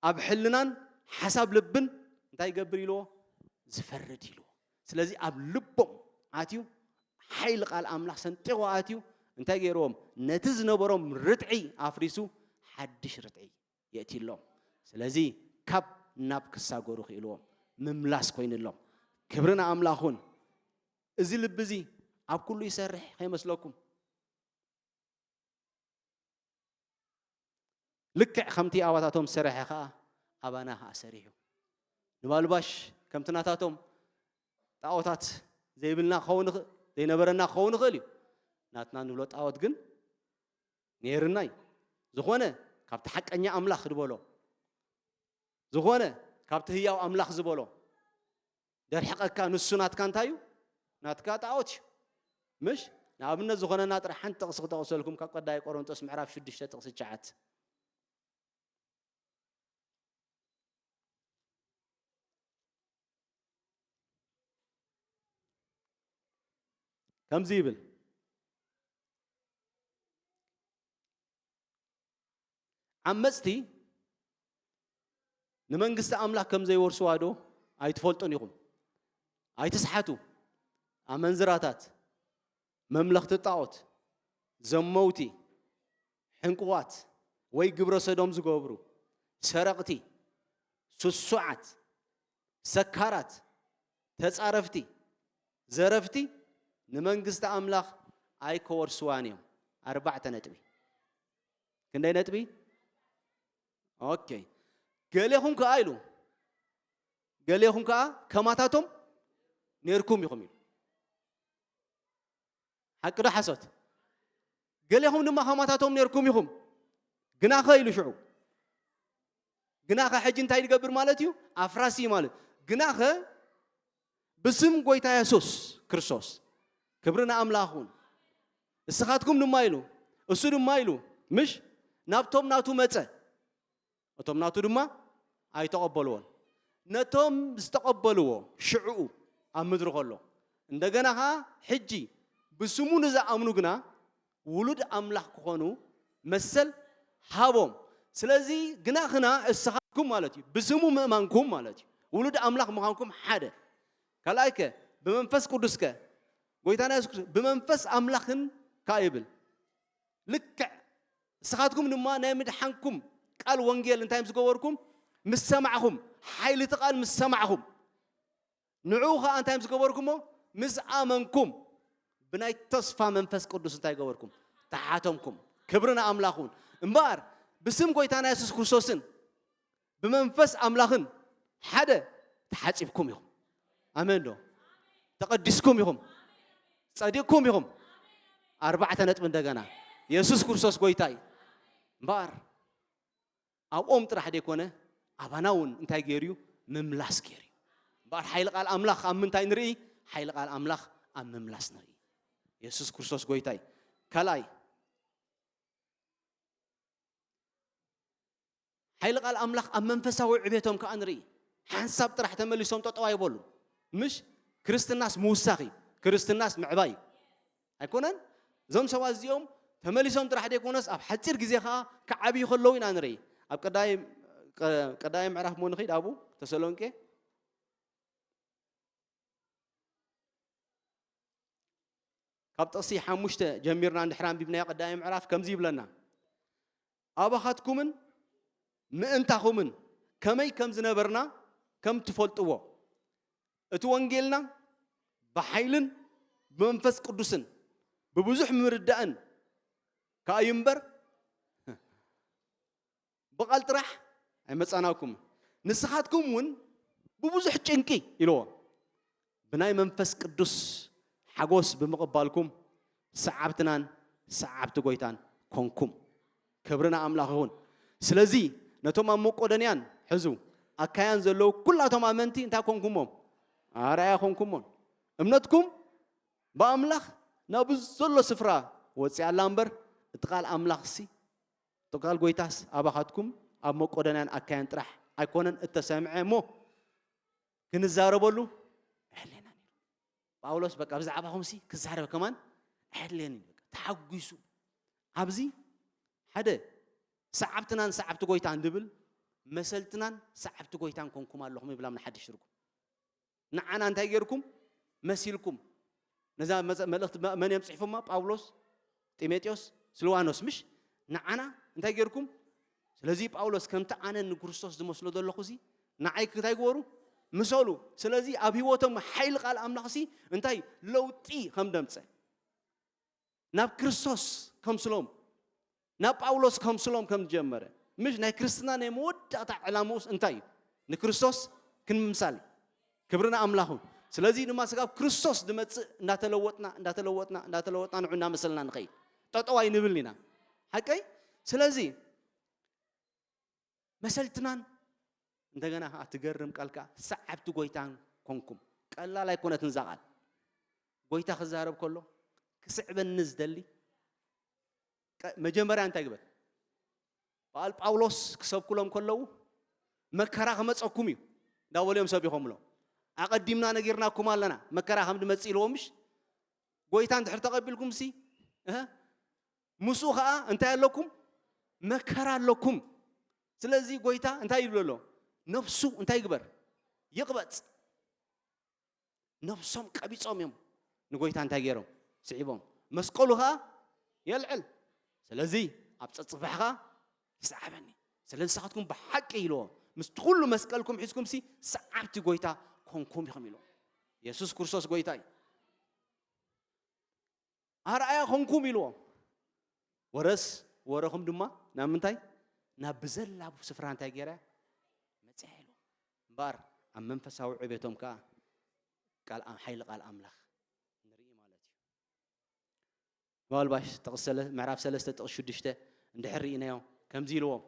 ኣብ ሕልናን ሓሳብ ልብን እንታይ ይገብር ኢልዎ? ዝፈርድ ኢልዎ። ስለዚ ኣብ ልቦም ኣትዩ፣ ሓይሊ ቃል ኣምላኽ ሰንጢቑ ኣትዩ፣ እንታይ ገይርዎም? ነቲ ዝነበሮም ርትዒ ኣፍሪሱ ሓድሽ ርትዒ የእትዩሎም። ስለዚ ካብ ናብ ክሳገሩ ክኢልዎም ምምላስ ኮይኑሎም። ክብሪ ንኣምላኽ ይኹን። እዚ ልቢ እዚ ኣብ ኩሉ ይሰርሕ ከይመስለኩም። ልክዕ ከምቲ ኣባታቶም ዝሰረሐ ኸኣ ኣባና ኸኣ ሰሪሑ። ንባልባሽ ከምቲ ናታቶም ጣኦታት ዘይብልና ክኸውን ይኽእል፣ ዘይነበረና ክኸውን ይኽእል እዩ። ናትና ንብሎ ጣኦት ግን ነይርና እዩ። ዝኾነ ካብቲ ሓቀኛ ኣምላኽ ዝበሎ፣ ዝኾነ ካብቲ ህያው ኣምላኽ ዝበሎ ደርሕቐካ፣ ንሱ ናትካ እንታይ እዩ? ናትካ ጣኦት እዩ። ምሽ? ንኣብነት ዝኾነና ጥራሕ ሓንቲ ጥቕሲ ክጠቕሰልኩም ካብ ቀዳማይ ቆሮንቶስ ምዕራፍ ሽዱሽተ ጥቕሲ ትሽዓተ። ከምዚ ይብል፣ ዓመጽቲ ንመንግስቲ ኣምላኽ ከም ዘይወርስዋ ዶ ኣይትፈልጡን ኢኹም? ኣይትስሓቱ። ኣመንዝራታት፣ መምለኽቲ ጣዖት፣ ዘመውቲ፣ ሕንቁዋት ወይ ግብረ ሰዶም ዝገብሩ፣ ሰረቕቲ፣ ስሱዓት፣ ሰካራት፣ ተጻረፍቲ፣ ዘረፍቲ ንመንግስቲ ኣምላኽ ኣይከወርስዋን እዮም። ኣርባዕተ ነጥቢ። ክንደይ ነጥቢ? ኦኬ። ገሌኹም ከኣ ኢሉ፣ ገሌኹም ከኣ ከማታቶም ኔርኩም ኢኹም ኢሉ። ሓቂ ዶ ሓሶት? ገሌኹም ድማ ከማታቶም ኔርኩም ኢኹም። ግናኸ ኢሉ ሽዑ፣ ግናኸ ሕጂ እንታይ ይገብር ማለት እዩ? ኣፍራሲ ማለት። ግናኸ ብስም ጎይታ የሱስ ክርስቶስ፣ ክብሪ ንኣምላኽ ይኹን፣ ንስኻትኩም ድማ ኢሉ፣ እሱ ድማ ኢሉ፣ ምሽ ናብቶም ናቱ መጸ፣ እቶም ናቱ ድማ ኣይተቐበልዎን። ነቶም ዝተቐበልዎ ሽዕኡ ኣብ ምድሪ ከሎ፣ እንደገና ኸዓ ሕጂ ብስሙ ንዝኣምኑ ግና ውሉድ ኣምላኽ ክኾኑ መሰል ሃቦም። ስለዚ ግናኽና እስኻትኩም ማለት እዩ፣ ብስሙ ምእማንኩም ማለት እዩ፣ ውሉድ ኣምላኽ ምዃንኩም ሓደ። ካልኣይከ ብመንፈስ ቅዱስከ ጎይታና የሱስ ክርስቶስ ብመንፈስ ኣምላኽን ከኣ ይብል። ልክዕ እስኻትኩም ድማ ናይ ምድሓንኩም ቃል ወንጌል እንታይ ምስ ገበርኩም? ምስ ሰማዕኹም፣ ሓይሊ እቲ ቃል ምስ ሰማዕኹም፣ ንዕኡ ኸኣ እንታይ ምስ ገበርኩሞ? ምስ ኣመንኩም፣ ብናይ ተስፋ መንፈስ ቅዱስ እንታይ ገበርኩም? ተሓተምኩም። ክብሪ ንኣምላኽ ይኹን። እምበኣር ብስም ጎይታና የሱስ ክርስቶስን ብመንፈስ ኣምላኽን ሓደ ተሓጺብኩም ኢኹም። ኣሜን ዶ? ተቐዲስኩም ኢኹም። ጸዲቕኩም ኢኹም። ኣርባዕተ ነጥቢ እንደገና። የሱስ ክርስቶስ ጎይታ እዩ። እምበኣር ኣብኦም ጥራሕ ደይኮነ፣ ኣባና እውን እንታይ ገይሩ እዩ? ምምላስ ገይሩ እዩ። እምበኣር ሓይሊ ቃል ኣምላኽ ኣብ ምንታይ ንርኢ? ሓይሊ ቃል ኣምላኽ ኣብ ምምላስ ንርኢ። የሱስ ክርስቶስ ጎይታ እዩ። ካልኣይ፣ ሓይሊ ቃል ኣምላኽ ኣብ መንፈሳዊ ዕቤቶም ከኣ ንርኢ። ሓንሳብ ጥራሕ ተመሊሶም ጠጠው ኣይበሉን። ምሽ? ክርስትናስ ምውሳኽ እዩ። ክርስትናስ ምዕባይ እዩ። ኣይኮነን? እዞም ሰባት እዚኦም ተመሊሶም ጥራሕ ደይኮነስ ኣብ ሓጺር ግዜ ከኣ ክዓብዩ ከለዉ ኢና ንርኢ። ኣብ ቀዳይ፣ ቀ-፣ ቀዳይ ምዕራፍ እሞ ንኺድ ኣብኡ ተሰሎንቄ። ካብ ጥቕሲ ሓሙሽተ ጀሚርና እንድሕር ኣንቢብናዮ ቀዳማይ ምዕራፍ ከምዚ ይብለና፣ ኣባኻትኩምን ምእንታኹምን ከመይ ከም ዝነበርና ከም ትፈልጥዎ፣ እቲ ወንጌልና ብሓይልን ብመንፈስ ቅዱስን ብብዙሕ ምርዳእን ከኣ እዩ እምበር፣ ብቓል ጥራሕ ኣይመጻናኩም። ንስኻትኩም እውን ብብዙሕ ጭንቂ ኢልዎ፣ ብናይ መንፈስ ቅዱስ ሓጎስ ብምቕባልኩም ሰዓብትናን ሰዓብቲ ጎይታን ኮንኩም። ክብሪ ንኣምላኽ ይኹን። ስለዚ ነቶም ኣብ መቄዶንያን ሕዙ ኣካያን ዘለዉ ኩላቶም ኣመንቲ እንታይ ኮንኩሞም? ኣርኣያ ኮንኩሞም። እምነትኩም ብኣምላኽ ናብ ዘሎ ስፍራ ወፂኣ ኣላ እምበር፣ እቲ ቃል ኣምላኽሲ፣ እቲ ቃል ጎይታስ ኣባኻትኩም ኣብ መቄዶንያን ኣካያን ጥራሕ ኣይኮነን እተሰምዐ እሞ፣ ክንዛረበሉ ኣየድልየናን እዩ። ጳውሎስ በቃ ብዛዕባኹምሲ ክዛረብ ከማን ኣየድልየንን እዩ። በቃ ተሓጒሱ ኣብዚ ሓደ ሰዓብትናን ሰዓብቲ ጎይታን ዝብል መሰልትናን ሰዓብቲ ጎይታን ኮንኩም ኣለኹም ይብላም ንሓድሽ ትርጉም። ንዓና እንታይ ጌርኩም መሲልኩም? ነዛ መጸ- መልእኽቲ መ- መን እዮም ጽሒፎማ? ጳውሎስ፣ ጢሞቴዎስ፣ ስልዋኖስ፣ ምሽ? ንዓና እንታይ ጌርኩም? ስለዚ ጳውሎስ ከምቲ ኣነ ንክርስቶስ ዝመስሎ ዘለኹ ሲ ንዓይ እንታይ ግበሩ? ምሰሉ። ስለዚ ኣብ ህይወቶም ሓይሊ ቃል ኣምላኽ ሲ እንታይ ለውጢ ከም ደምጸ ናብ ክርስቶስ ከምስሎም ናብ ጳውሎስ ከምስሎም ከም ዝጀመረ ምሽ ናይ ክርስትና ናይ መወዳእታ ዕላምኡስ እንታይ እዩ? ንክርስቶስ ክንምምሳል እዩ። ክብሪ ንኣምላኹን። ስለዚ ድማ ስጋብ ክርስቶስ ዝመጽእ እንዳተለወጥና እንዳተለወጥና እንዳተለወጥና ንዑ እናመሰልና ንኸይድ ጠጠው ኣይንብልን ኢና። ሓቀይ? ስለዚ መሰልትናን እንደገና ከዓ ትገርም ቃል ከዓ ሰዓብቲ ጎይታን ኮንኩም። ቀላል ኣይኮነትን እዛ ቃል። ጎይታ ክዛረብ ከሎ ክስዕበኒ ዝደሊ ቀ- መጀመርያ እንታይ ግበር? በዓል ጳውሎስ ክሰብኩሎም ከለዉ መከራ ክመፀኩም እዩ እንዳበሉ እዮም ሰቢኾምሎም። ኣቐዲምና ነጊርናኩም ኣለና መከራ ከም ድመፅእ ኢልዎም ምሽ? ጎይታ እንድሕር ተቐቢልኩም ሲ እህ፣ ምስኡ ከዓ እንታይ ኣለኩም? መከራ ኣለኩም። ስለዚ ጎይታ እንታይ ይብል ኣሎ? ነፍሱ እንታይ ይግበር? ይቕበፅ። ነፍሶም ቀቢጾም እዮም ንጎይታ እንታይ ገይሮም? ስዒቦም። መስቀሉ ከዓ የልዕል። ስለዚ ኣብ ጸጽባሕ ከዓ ይስዓበኒ። ስለዚ ንስኻትኩም ብሓቂ ኢልዎ ምስቲ ኩሉ መስቀልኩም ሒዝኩም ሲ ሰዓብቲ ጎይታ ኮንኩም ኢኹም ኢልዎ። የሱስ ክርስቶስ ጎይታ እዩ። ኣርኣያ ኾንኩም ኢልዎም። ወረስ ወረኹም ድማ ናብ ምንታይ? ናብ ብዘላ ስፍራ እንታይ ገይረ መፅያ ኢልዎም። እምበኣር ኣብ መንፈሳዊ ዕቤቶም ከዓ ቃል ኣም- ሓይሊ ቃል ኣምላኽ ንርኢ ማለት እዩ። ምናልባሽ ጥቕስ ሰለ- ምዕራፍ ሰለስተ ጥቕስ ሽዱሽተ እንድሕር ርኢናዮ ከምዚ ኢልዎም።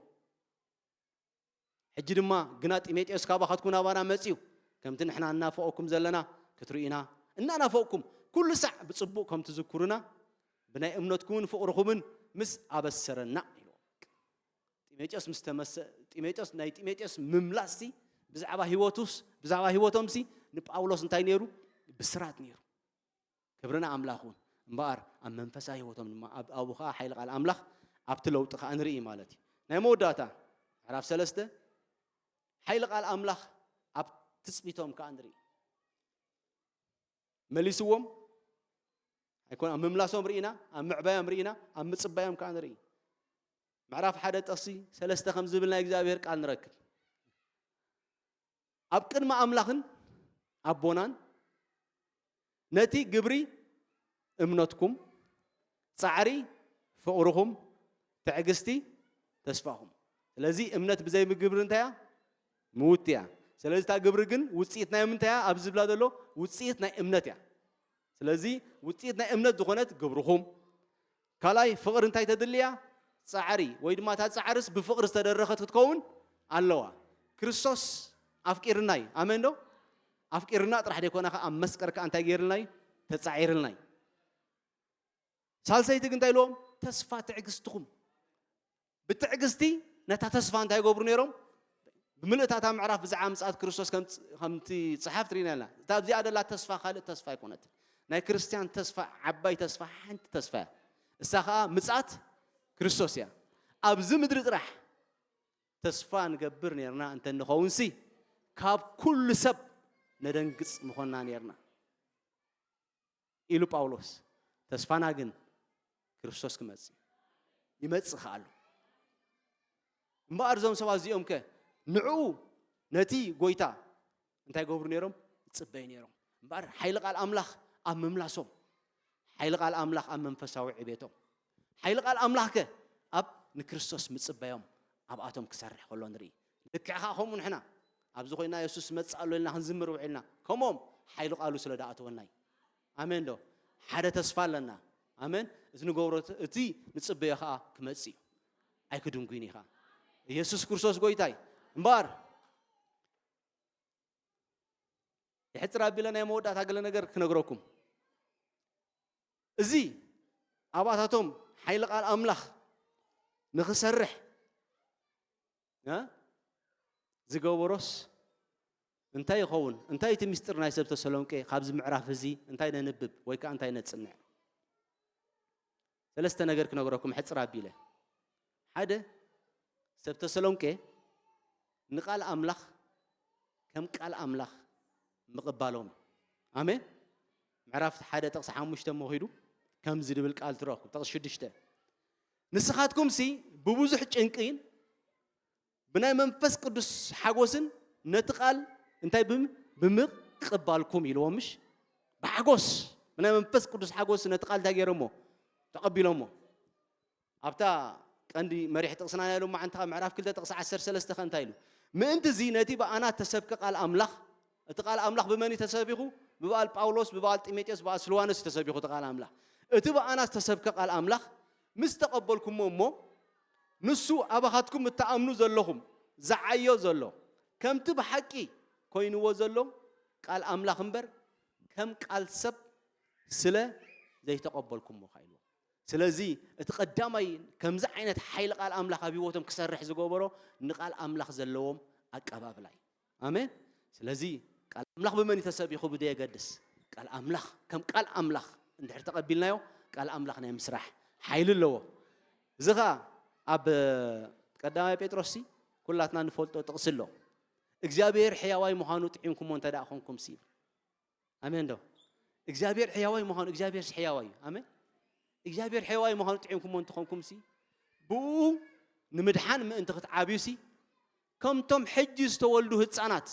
ሕጂ ድማ ግና ጢሞቴዎስ ካባኻትኩም ናባና መጺኡ፣ ከምቲ ንሕና እናፈቐኩም ዘለና ክትርእዩና እናናፈቕኩም፣ ኩሉ ሳዕ ብጽቡቕ ከም ትዝክሩና፣ ብናይ እምነትኩምን ፍቕርኹምን ምስ ኣበሰረና ኢልዎ። ጢሞቴዎስ ምስ ተመሰ- ጢሞቴዎስ፣ ናይ ጢሞቴዎስ ምምላስሲ ብዛዕባ ህይወቱስ፣ ብዛዕባ ህይወቶምሲ ንጳውሎስ እንታይ ነይሩ? ብስራት ነይሩ። ክብርና ኣምላኽ እውን እምበኣር ኣብ መንፈሳዊ ህይወቶም ድማ ኣብ ኣብኡ ከዓ ሓይሊ ቃል ኣምላኽ ኣብቲ ለውጢ ከዓ ንርኢ ማለት እዩ። ናይ መወዳእታ ምዕራፍ ሰለስተ ሓይሊ ቃል ኣምላኽ ኣብ ትጽቢቶም ከዓ ንርኢ። መሊስዎም ኣይኮን ኣብ ምምላሶም ርኢና፣ ኣብ ምዕባዮም ርኢና፣ ኣብ ምጽባዮም ከዓ ንርኢ። ምዕራፍ ሓደ ጥቕሲ ሰለስተ ከም ዝብል ናይ እግዚኣብሔር ቃል ንረክብ። ኣብ ቅድሚ ኣምላኽን ኣቦናን ነቲ ግብሪ እምነትኩም፣ ጻዕሪ ፍቕርኹም፣ ትዕግስቲ ተስፋኹም። ስለዚ እምነት ብዘይ ግብሪ እንታይ እያ? ምውት እያ። ስለዚ እታ ግብሪ ግን ውፅኢት ናይ ምንታይ እያ? ኣብዚ ዝብላ ዘሎ ውፅኢት ናይ እምነት እያ። ስለዚ ውፅኢት ናይ እምነት ዝኾነት ግብርኹም ካልኣይ ፍቕሪ እንታይ ተድልያ? ጻዕሪ ወይ ድማ እታ ጻዕርስ ብፍቕሪ ዝተደረኸት ክትከውን ኣለዋ። ክርስቶስ ኣፍቂርና እዩ። ኣሜን ዶ? ኣፍቂርና ጥራሕ ዘይኮነ ከኣ ኣብ መስቀል ከኣ እንታይ ገይርልና እዩ? ተጻዒርልና እዩ። ሳልሰይቲ ግን እንታይ ኢልዎም? ተስፋ ትዕግስትኹም። ብትዕግስቲ ነታ ተስፋ እንታይ ይገብሩ ነይሮም? ብምልእታታ ምዕራፍ ብዛዕባ ምጽኣት ክርስቶስ ከም- ከምቲ ጽሓፍ ትርኢና ኣለና። እታ ኣብዚኣ ደላ ተስፋ ካልእ ተስፋ ኣይኮነትን። ናይ ክርስትያን ተስፋ ዓባይ ተስፋ ሓንቲ ተስፋ እያ። እሳ ኸኣ ምጽኣት ክርስቶስ እያ። ኣብዚ ምድሪ ጥራሕ ተስፋ ንገብር ነርና እንተ ንኸውንሲ ካብ ኩሉ ሰብ ነደንግጽ ምኾንና ነርና ኢሉ ጳውሎስ። ተስፋና ግን ክርስቶስ ክመጽእ ይመጽእ ከኣሉ። እምበኣር እዞም ሰባት እዚኦም ከ ንዕኡ ነቲ ጎይታ እንታይ ገብሩ ነይሮም? ይጽበዩ ነይሮም። እምበኣር ሓይሊ ቃል ኣምላኽ ኣብ ምምላሶም፣ ሓይሊ ቃል ኣምላኽ ኣብ መንፈሳዊ ዕቤቶም፣ ሓይሊ ቃል ኣምላኽ ከ ኣብ ንክርስቶስ ምጽበዮም ኣብኣቶም ክሰርሕ ከሎ ንርኢ። ልክዕ ከዓ ከምኡ ንሕና ኣብዚ ኮይና የሱስ መጽእ ኣሎ ኢልና ክንዝምር ውዒልና ከምኦም ሓይሊ ቃሉ ስለ ደኣተወና እዩ። ኣሜን ዶ? ሓደ ተስፋ ኣለና። ኣሜን። እቲ ንገብሮ እቲ ንጽበዮ ከዓ ክመጽእ እዩ። ኣይክድንጉይን እዩ ከዓ። ኢየሱስ ክርስቶስ ጎይታይ እምበኣር ይሕፅር ኣቢለ ናይ መወዳእታ ገለ ነገር ክነግረኩም። እዚ ኣባታቶም ሓይሊ ቃል ኣምላኽ ንኽሰርሕ እ ዝገበሮስ እንታይ ይኸውን? እንታይ እቲ ምስጢር ናይ ሰብ ተሰሎንቄ ካብዚ ምዕራፍ እዚ እንታይ ነንብብ ወይ ከዓ እንታይ ነጽንዕ? ሰለስተ ነገር ክነግረኩም ሕፅር ኣቢለ። ሓደ ሰብ ተሰሎንቄ ንቃል ኣምላኽ ከም ቃል ኣምላኽ ምቕባሎም። ኣሜን። ምዕራፍ ሓደ ጥቕሲ ሓሙሽተ እሞ ኺዱ ከምዚ ድብል ቃል ትረኽቡ። ጥቕሲ ሽዱሽተ፣ ንስኻትኩምሲ ብብዙሕ ጭንቅን ብናይ መንፈስ ቅዱስ ሓጎስን ነቲ ቃል እንታይ ብም-፣ ብምቕባልኩም ኢልዎም፣ ምሽ? ብሓጎስ፣ ብናይ መንፈስ ቅዱስ ሓጎስ ነቲ ቃል እንታይ ገይሮሞ? ተቐቢሎሞ። ኣብታ ቀንዲ መሪሕ ጥቕስና ናይ ሎማዓንቲ ካብ ምዕራፍ ክልተ ጥቕሲ ዓሰርተ ሰለስተ ከ እንታይ ኢሉ? ምእንቲ እዚ ነቲ ብኣና ተሰብከ ቃል ኣምላኽ፣ እቲ ቃል ኣምላኽ ብመን እዩ ተሰቢኹ? ብበዓል ጳውሎስ፣ ብበዓል ጢሞቴዎስ፣ ብበዓል ስልዋኖስ እዩ ተሰቢኹ እቲ ቃል ኣምላኽ። እቲ ብኣና ዝተሰብከ ቃል ኣምላኽ ምስ ተቐበልኩሞ እሞ፣ ንሱ ኣባኻትኩም እትኣምኑ ዘለኹም ዝዓዮ ዘሎ፣ ከምቲ ብሓቂ ኮይንዎ ዘሎ ቃል ኣምላኽ እምበር፣ ከም ቃል ሰብ ስለ ዘይተቐበልኩሞ ኢኻ ኢልዎ። ስለዚ እቲ ቀዳማይ ከምዚ ዓይነት ሓይሊ ቃል ኣምላኽ ኣብ ህይወቶም ክሰርሕ ዝገበሮ ንቃል ኣምላኽ ዘለዎም ኣቀባብላ እዩ። ኣሜን። ስለዚ ቃል ኣምላኽ ብመን እዩ ተሰቢኹ ብደየገድስ፣ ቃል ኣምላኽ ከም ቃል ኣምላኽ እንድሕር ተቐቢልናዮ፣ ቃል ኣምላኽ ናይ ምስራሕ ሓይሊ ኣለዎ። እዚ ኸኣ ኣብ ቀዳማይ ጴጥሮስ ሲ ኩላትና ንፈልጦ ጥቕሲ ኣሎ። እግዚኣብሔር ሕያዋይ ምዃኑ ጥዒምኩሞ እንተ ደኣ ኾንኩምሲ ይብል። ኣሜን ዶ? እግዚኣብሔር ሕያዋይ ምዃኑ፣ እግዚኣብሔርስ ሕያዋይ እዩ። ኣሜን። እግዚኣብሔር ሕያዋይ ምዃኑ ጥዒምኩሞ እንተኾንኩምሲ፣ ብኡ ንምድሓን ምእንቲ ክትዓብዩሲ፣ ከምቶም ሕጂ ዝተወልዱ ህፃናት፣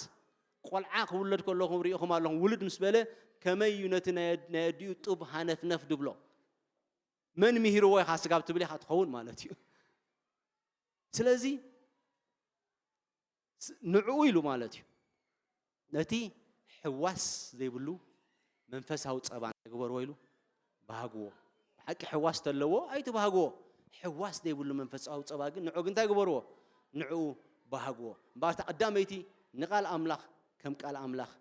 ቆልዓ ክውለድ ከለኹም ርኢኹም ኣለኹም። ውልድ ምስ በለ ከመይ እዩ ነቲ ናይ፣ ናይ ኣዲኡ ጡብ ሃነፍነፍ ድብሎ? መን ምሂርዎ ኢኻ ስጋብ ትብል ኢኻ ትኸውን ማለት እዩ። ስለዚ ስ-፣ ንዕኡ ኢሉ ማለት እዩ። ነቲ ሕዋስ ዘይብሉ መንፈሳዊ ጸባ እንታይ ግበርዎ ኢሉ? ባህግዎ። ብሓቂ ሕዋስ ተለዎ ኣይትባህግዎ። ሕዋስ ዘይብሉ መንፈሳዊ ጸባ ግን ንዑ ግን እንታይ ግበርዎ? ንዕኡ ባህግዎ። እምበኣር እታ ቀዳመይቲ ንቃል ኣምላኽ ከም ቃል ኣምላኽ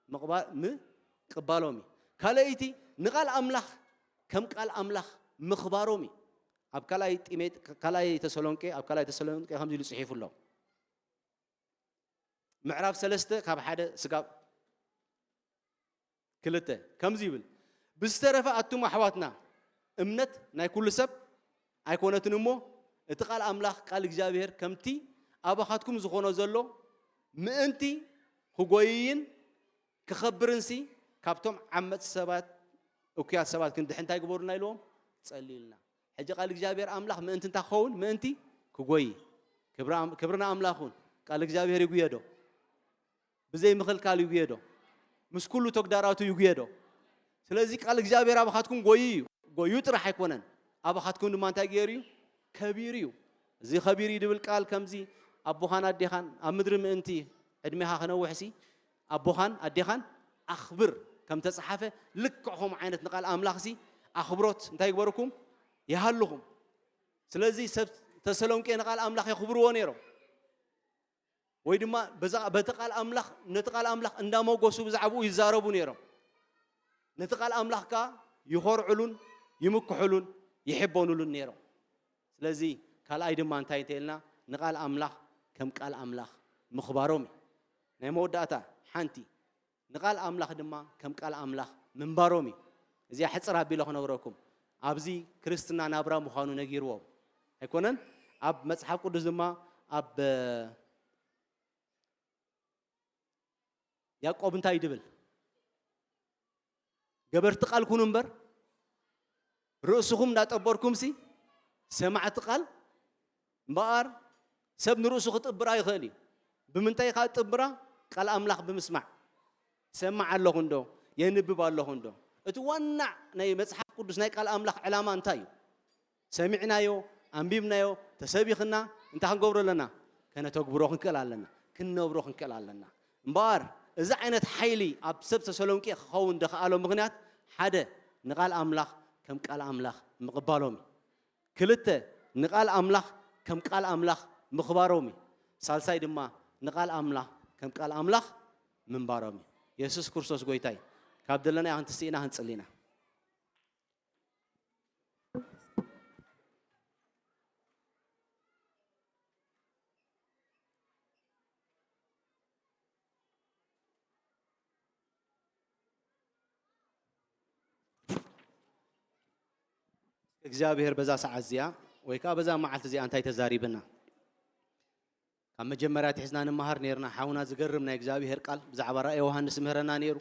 ምቕባ-፣ ምቅባሎም እዩ። ካልኣይቲ ንቃል ኣምላኽ ከም ቃል ኣምላኽ ምኽባሮም እዩ። ኣብ ካልኣይ ጢሜት-፣ ካልኣይ ተሰሎንቄ፣ ኣብ ካልኣይ ተሰሎንቄ ከምዚ ኢሉ ጽሒፉ ኣሎ። ምዕራፍ ሰለስተ ካብ ሓደ ስጋብ ክልተ ከምዚ ይብል፣ ብዝተረፈ ኣቱም ኣሕዋትና፣ እምነት ናይ ኩሉ ሰብ ኣይኮነትን እሞ፣ እቲ ቃል ኣምላኽ፣ ቃል እግዚኣብሔር ከምቲ ኣባኻትኩም ዝኾኖ ዘሎ ምእንቲ ክጎይይን ክኸብርንሲ፣ ካብቶም ዓመጽቲ ሰባት፣ እኩያት ሰባት ክንድሕን እንታይ ግበሩልና ኢልዎም? ጸልዩልና። ሕጂ ቃል እግዚኣብሔር ኣምላኽ ምእንቲ እንታይ ክኸውን? ምእንቲ ክጎይ። ክብሪ ኣም-፣ ክብሪ ንኣምላኽ ይኹን። ቃል እግዚኣብሔር ይጉየ ዶ? ብዘይ ምኽልካል ይጉየ ዶ? ምስ ኩሉ ተግዳራቱ ይጉየ ዶ? ስለዚ ቃል እግዚኣብሔር ኣባኻትኩም ጎዩ እዩ። ጎዩ ጥራሕ ኣይኮነን። ኣባኻትኩም ድማ እንታይ ገይሩ እዩ? ከቢሩ እዩ። እዚ ከቢሩ እዩ ድብል ቃል ከምዚ ኣቦኻን ኣዴኻን ኣብ ምድሪ ምእንቲ ዕድሜኻ ክነውሕሲ ኣቦኻን ኣዴኻን ኣኽብር ከም ተጻሓፈ ልክዕ ከምኡ ዓይነት ንቃል ኣምላኽሲ ኣኽብሮት እንታይ ይግበርኩም? ይሃልኹም። ስለዚ ሰብ ተሰሎንቄ ንቃል ኣምላኽ የኽብርዎ ነይሮም። ወይ ድማ በዛ፣ በቲ ቃል ኣምላኽ፣ ነቲ ቃል ኣምላኽ እንዳሞገሱ ብዛዕባኡ ይዛረቡ ነይሮም። ነቲ ቃል ኣምላኽ ከኣ ይኾርዕሉን ይምክሑሉን ይሕበኑሉን ነይሮም። ስለዚ ካልኣይ ድማ እንታይ እንተኢልና ንቃል ኣምላኽ ከም ቃል ኣምላኽ ምኽባሮም እዩ። ናይ መወዳእታ ሓንቲ ንቃል ኣምላኽ ድማ ከም ቃል ኣምላኽ ምንባሮም እዩ። እዚኣ ሕጽር ኣቢለ ክነግረኩም፣ ኣብዚ ክርስትና ናብራ ምዃኑ ነጊርዎም ኣይኮነን። ኣብ መጽሓፍ ቅዱስ ድማ ኣብ ያዕቆብ እንታይ ድብል? ገበርቲ ቃል ኩኑ እምበር፣ ርእስኹም እንዳጠበርኩምሲ ሰማዕቲ ቃል እምበኣር፣ ሰብ ንርእሱ ክጥብራ ይኽእል እዩ። ብምንታይ ኢኻ ትጥብራ? ቃል ኣምላኽ ብምስማዕ። ሰማዕ ኣለኹ እንዶ? የንብብ ኣለኹ እንዶ? እቲ ዋና ናይ መጽሓፍ ቅዱስ ናይ ቃል ኣምላኽ ዕላማ እንታይ እዩ? ሰሚዕናዮ፣ ኣንቢብናዮ፣ ተሰቢኽና፣ እንታይ ክንገብሮ ኣለና? ከነተግብሮ ክንክእል ኣለና። ክንነብሮ ክንክእል ኣለና። እምበኣር፣ እዚ ዓይነት ሓይሊ ኣብ ሰብ ተሰሎንቄ ክኸውን ደኸኣሎ ምኽንያት፣ ሓደ፣ ንቃል ኣምላኽ ከም ቃል ኣምላኽ ምቕባሎም እዩ። ክልተ፣ ንቃል ኣምላኽ ከም ቃል ኣምላኽ ምኽባሮም እዩ። ሳልሳይ ድማ፣ ንቃል ኣምላኽ ከም ቃል ኣምላኽ ምንባሮም እዩ። የሱስ ክርስቶስ ጎይታ እዩ። ካብ ደለናዮ ክንትስእ ኢና፣ ክንጽሊ ኢና። እግዚኣብሔር በዛ ሰዓት እዚኣ ወይ ከዓ በዛ መዓልቲ እዚኣ እንታይ ተዛሪብና? ካብ መጀመርያ ኣትሒዝና ንመሃር ነርና። ሓውና ዝገርም ናይ እግዚኣብሔር ቃል ብዛዕባ ራእይ ዮሃንስ ምህረና ነሩ።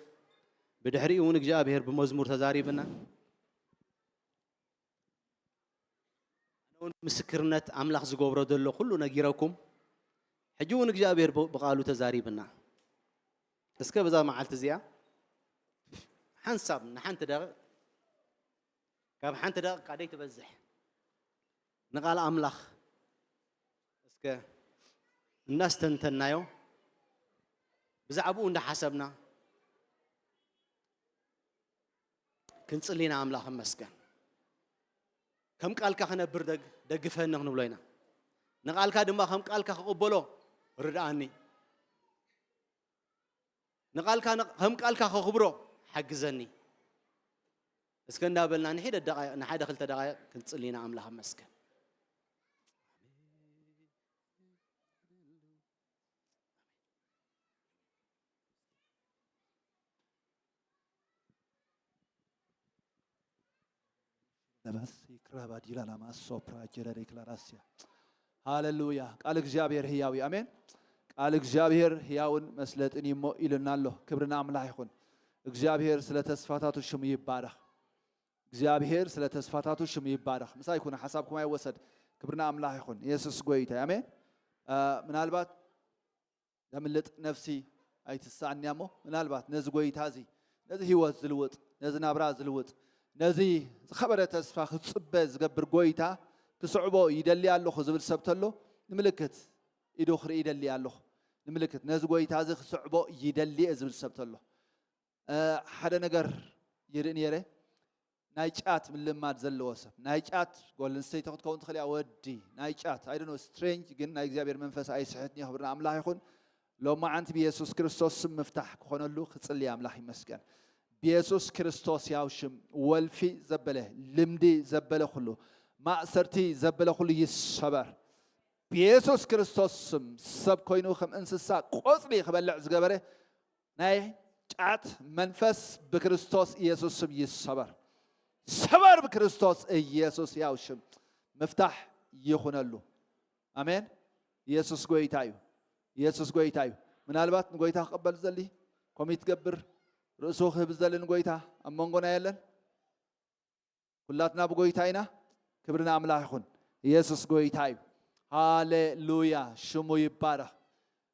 ብድሕሪኡ እውን እግዚኣብሔር ብመዝሙር ተዛሪብና። ኣነ እውን ምስክርነት ኣምላኽ ዝገብሮ ዘሎ ኩሉ ነጊረኩም። ሕጂ እውን እግዚኣብሔር ብ-፣ ብቓሉ ተዛሪብና። እስከ በዛ መዓልቲ እዚኣ ሓንሳብ ንሓንቲ ደቂቕ፣ ካብ ሓንቲ ደቂቕ ካደይ ትበዝሕ ንቓል ኣምላኽ እስከ እናስተንተናዮ፣ ብዛዕባኡ እንዳሓሰብና ክንጽሊ ኢና። ኣምላኽ እመስገን። ከም ቃልካ ክነብር ደግ-፣ ደግፈኒ ክንብሎ ኢና። ንቓልካ ድማ ከም ቃልካ ክቕበሎ ርድኣኒ። ንቓልካ ን-፣ ከም ቃልካ ከኽብሮ ሓግዘኒ። እስከ እንዳበልና ንሒደ ደቓይቕ፣ ንሓደ ክልተ ደቓይቕ ክንጽሊ ኢና። ኣምላኽ እመስገን። ለባሲ ክራባ ዲላ ላማ ሶፕራ ጀረሪ ክላራሲያ። ሃሌሉያ። ቃል እግዚኣብሔር ህያው እዩ። ኣሜን። ቃል እግዚኣብሔር ህያውን መስለጥን እዩ እሞ ኢሉና ኣሎ። ክብሪ ንኣምላኽ ይኹን። እግዚኣብሔር ስለ ተስፋታቱ ሽሙ ይባረኽ። እግዚኣብሔር ስለ ተስፋታቱ ሽሙ ይባረኽ። ምሳይ ይኹን፣ ሓሳብኩም ኣይወሰድ። ክብሪ ንኣምላኽ ይኹን። ኢየሱስ ጎይታ እዩ። ኣሜን። አ፣ ምናልባት ዘምልጥ ነፍሲ ኣይትስኣንያ እሞ፣ ምናልባት ነዚ ጎይታ እዚ፣ ነዚ ህይወት ዝልውጥ፣ ነዚ ናብራ ዝልውጥ፣ ነዚ ዝኸበረ ተስፋ ክጽበ ዝገብር ጎይታ ክስዕቦ ይደሊ ኣለኹ ዝብል ሰብ ተሎ፣ ንምልክት ኢዱ ክርኢ ይደሊ ኣለኹ። ንምልክት ነዚ ጎይታ እዚ ክስዕቦ ይደሊ እየ ዝብል ሰብ ተሎ፣ እ፣ ሓደ ነገር ይርኢ ነይረ። ናይ ጫት ምልማድ ዘለዎ ሰብ፣ ናይ ጫት ጓል ኣንስተይቲ ክትከውን ትኽእል እያ፣ ወዲ ናይ ጫት፣ I don't know፣ ስትሬንጅ፣ ግን ናይ እግዚኣብሔር መንፈስ ኣይስሕትን እዩ። ክብሪ ንኣምላኽ ይኹን። ሎማዓንቲ ብየሱስ ክርስቶስ ስም ምፍታሕ ክኾነሉ ክጽሊ ኣምላኽ ይመስገን። ብየሱስ ክርስቶስ ያው ሽም ወልፊ ዘበለ፣ ልምዲ ዘበለ ኩሉ፣ ማእሰርቲ ዘበለ ኩሉ ይሰበር። ብየሱስ ክርስቶስ ስም ሰብ ኮይኑ ከም እንስሳ ቆጽሊ ክበልዕ ዝገበረ ናይ ጫት መንፈስ ብክርስቶስ ኢየሱስ ስም ይሰበር። ሰበር ብክርስቶስ ኢየሱስ ያው ሽም። ምፍታሕ ይኹነሉ። ኣሜን። ኢየሱስ ጎይታ እዩ። ኢየሱስ ጎይታ እዩ። ምናልባት ንጎይታ ክቕበል ዝደሊ፣ ኮሚት ገብር፣ ርእሱ ክህብ ዝደሊ ንጎይታ ኣብ መንጎና የለን። ኩላትና ብጎይታ ኢና። ክብሪ ንኣምላኽ ይኹን። ኢየሱስ ጎይታ እዩ። ሃሌሉያ። ሽሙ ይባረኽ።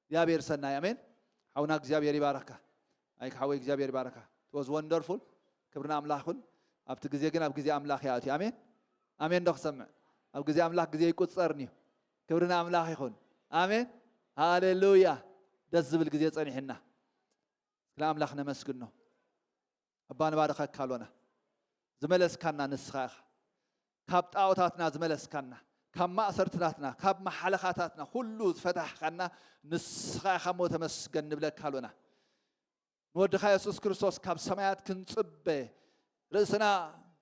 እግዚኣብሔር ሰናይ። ኣሜን። ሓውና እግዚኣብሔር ይባረኽካ። ኣይክ ሓወይ እግዚኣብሔር ይባረኽካ። It was wonderful። ክብሪ ንኣምላኽ ይኹን። ኣብቲ ግዜ ግን ኣብ ግዜ ኣምላኽ ይኣትዩ። ኣሜን። ኣሜን ዶ ክሰምዕ? ኣብ ግዜ ኣምላኽ ግዜ ይቁጸርን እዩ። ክብሪ ንኣምላኽ ይኹን። ኣሜን። ሃሌሉያ። ደስ ዝብል ግዜ ጸኒሕና። ስለ ኣምላኽ ነመስግኖ። ኣባ ንባርኸካ ኣሎና። ዝመለስካና ንስኻ ኢኻ። ካብ ጣዖታትና ዝመለስካና፣ ካብ ማእሰርትታትና፣ ካብ መሓለኻታትና ኩሉ ዝፈታሕካና ንስኻ ኢኻ እሞ ተመስገን ንብለካ ኣሎና። ንወድኻ የሱስ ክርስቶስ ካብ ሰማያት ክንጽበ፣ ርእስና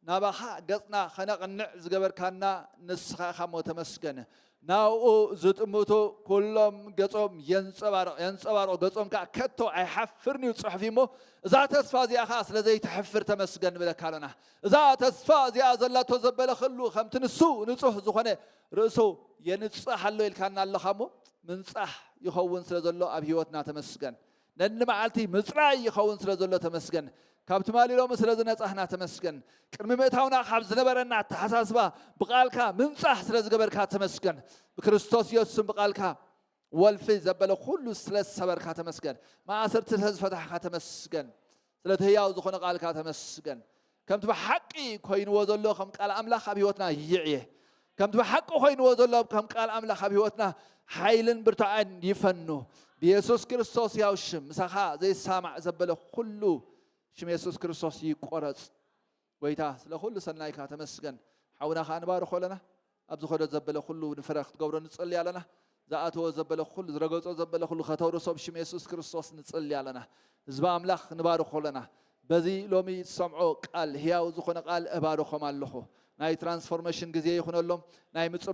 ናባኻ ገጽና ኸነቕንዕ ዝገበርካና ንስኻ ኢኻ እሞ ተመስገን። ናብኡ ዝጥምቱ ኩሎም ገጾም የንጸባርቕ፣ የንጸባርቑ፣ ገጾም ከኣ ከቶ ኣይሓፍርን እዩ ጽሑፍ እዩ እሞ፣ እዛ ተስፋ እዚኣ ኸኣ ስለ ዘይትሕፍር ተመስገን ንብለካ ኣሎና። እዛ ተስፋ እዚኣ ዘላቶ ዘበለ ኸሉ ከምቲ ንሱ ንጹህ ዝኾነ ርእሱ የንጽህ ኣሎ ኢልካና ኣለኻ እሞ፣ ምንጻህ ይኸውን ስለ ዘሎ ኣብ ህይወትና ተመስገን። ነኒ መዓልቲ ምጽራይ ይኸውን ስለ ዘሎ ተመስገን። ካብ ትማሊ ሎሚ ስለ ዝነጻህና ተመስገን። ቅድሚ ምእታውና ካብ ዝነበረና ኣተሓሳስባ ብቓልካ ምንጻህ ስለ ዝገበርካ ተመስገን። ብክርስቶስ ኢየሱስ ስም ብቓልካ ወልፊ ዘበለ ኩሉ ስለ ዝሰበርካ ተመስገን። ማእሰርቲ ስለ ዝፈታሕካ ተመስገን። ስለቲ ህያው ዝኾነ ቃልካ ተመስገን። ከምቲ ብሓቂ ኮይንዎ ዘሎ ከም ቃል ኣምላኽ ኣብ ህይወትና ይዕየ። ከምቲ ብሓቂ ኮይንዎ ዘሎ ከም ቃል ኣምላኽ ኣብ ህይወትና ሓይልን ብርታዐን ይፈኑ። ብየሱስ ክርስቶስ ያው ሽም ምሳኻ ዘይሰማማዕ ዘበለ ኩሉ ሽም የሱስ ክርስቶስ ይቆረጽ። ጎይታ ስለ ኩሉ ሰናይካ ተመስገን። ሓውና ኸኣ ንባርኾ ኣለና። ኣብ ዝኾዶ ዘበለ ኩሉ ንፍረ ክትገብሮ ንጸሊ ኣለና። ዝኣተዎ ዘበለ ኩሉ፣ ዝረገጾ ዘበለ ኩሉ ከተውርሶ ብሽም የሱስ ክርስቶስ ንጸሊ ኣለና። ህዝቢ ኣምላኽ ንባርኾ ኣለና። በዚ ሎሚ ዝሰምዖ ቃል፣ ህያው ዝኾነ ቃል እባርኾም ኣለኹ። ናይ ትራንስፎርሜሽን ግዜ ይኹነሎም። ናይ ምጽ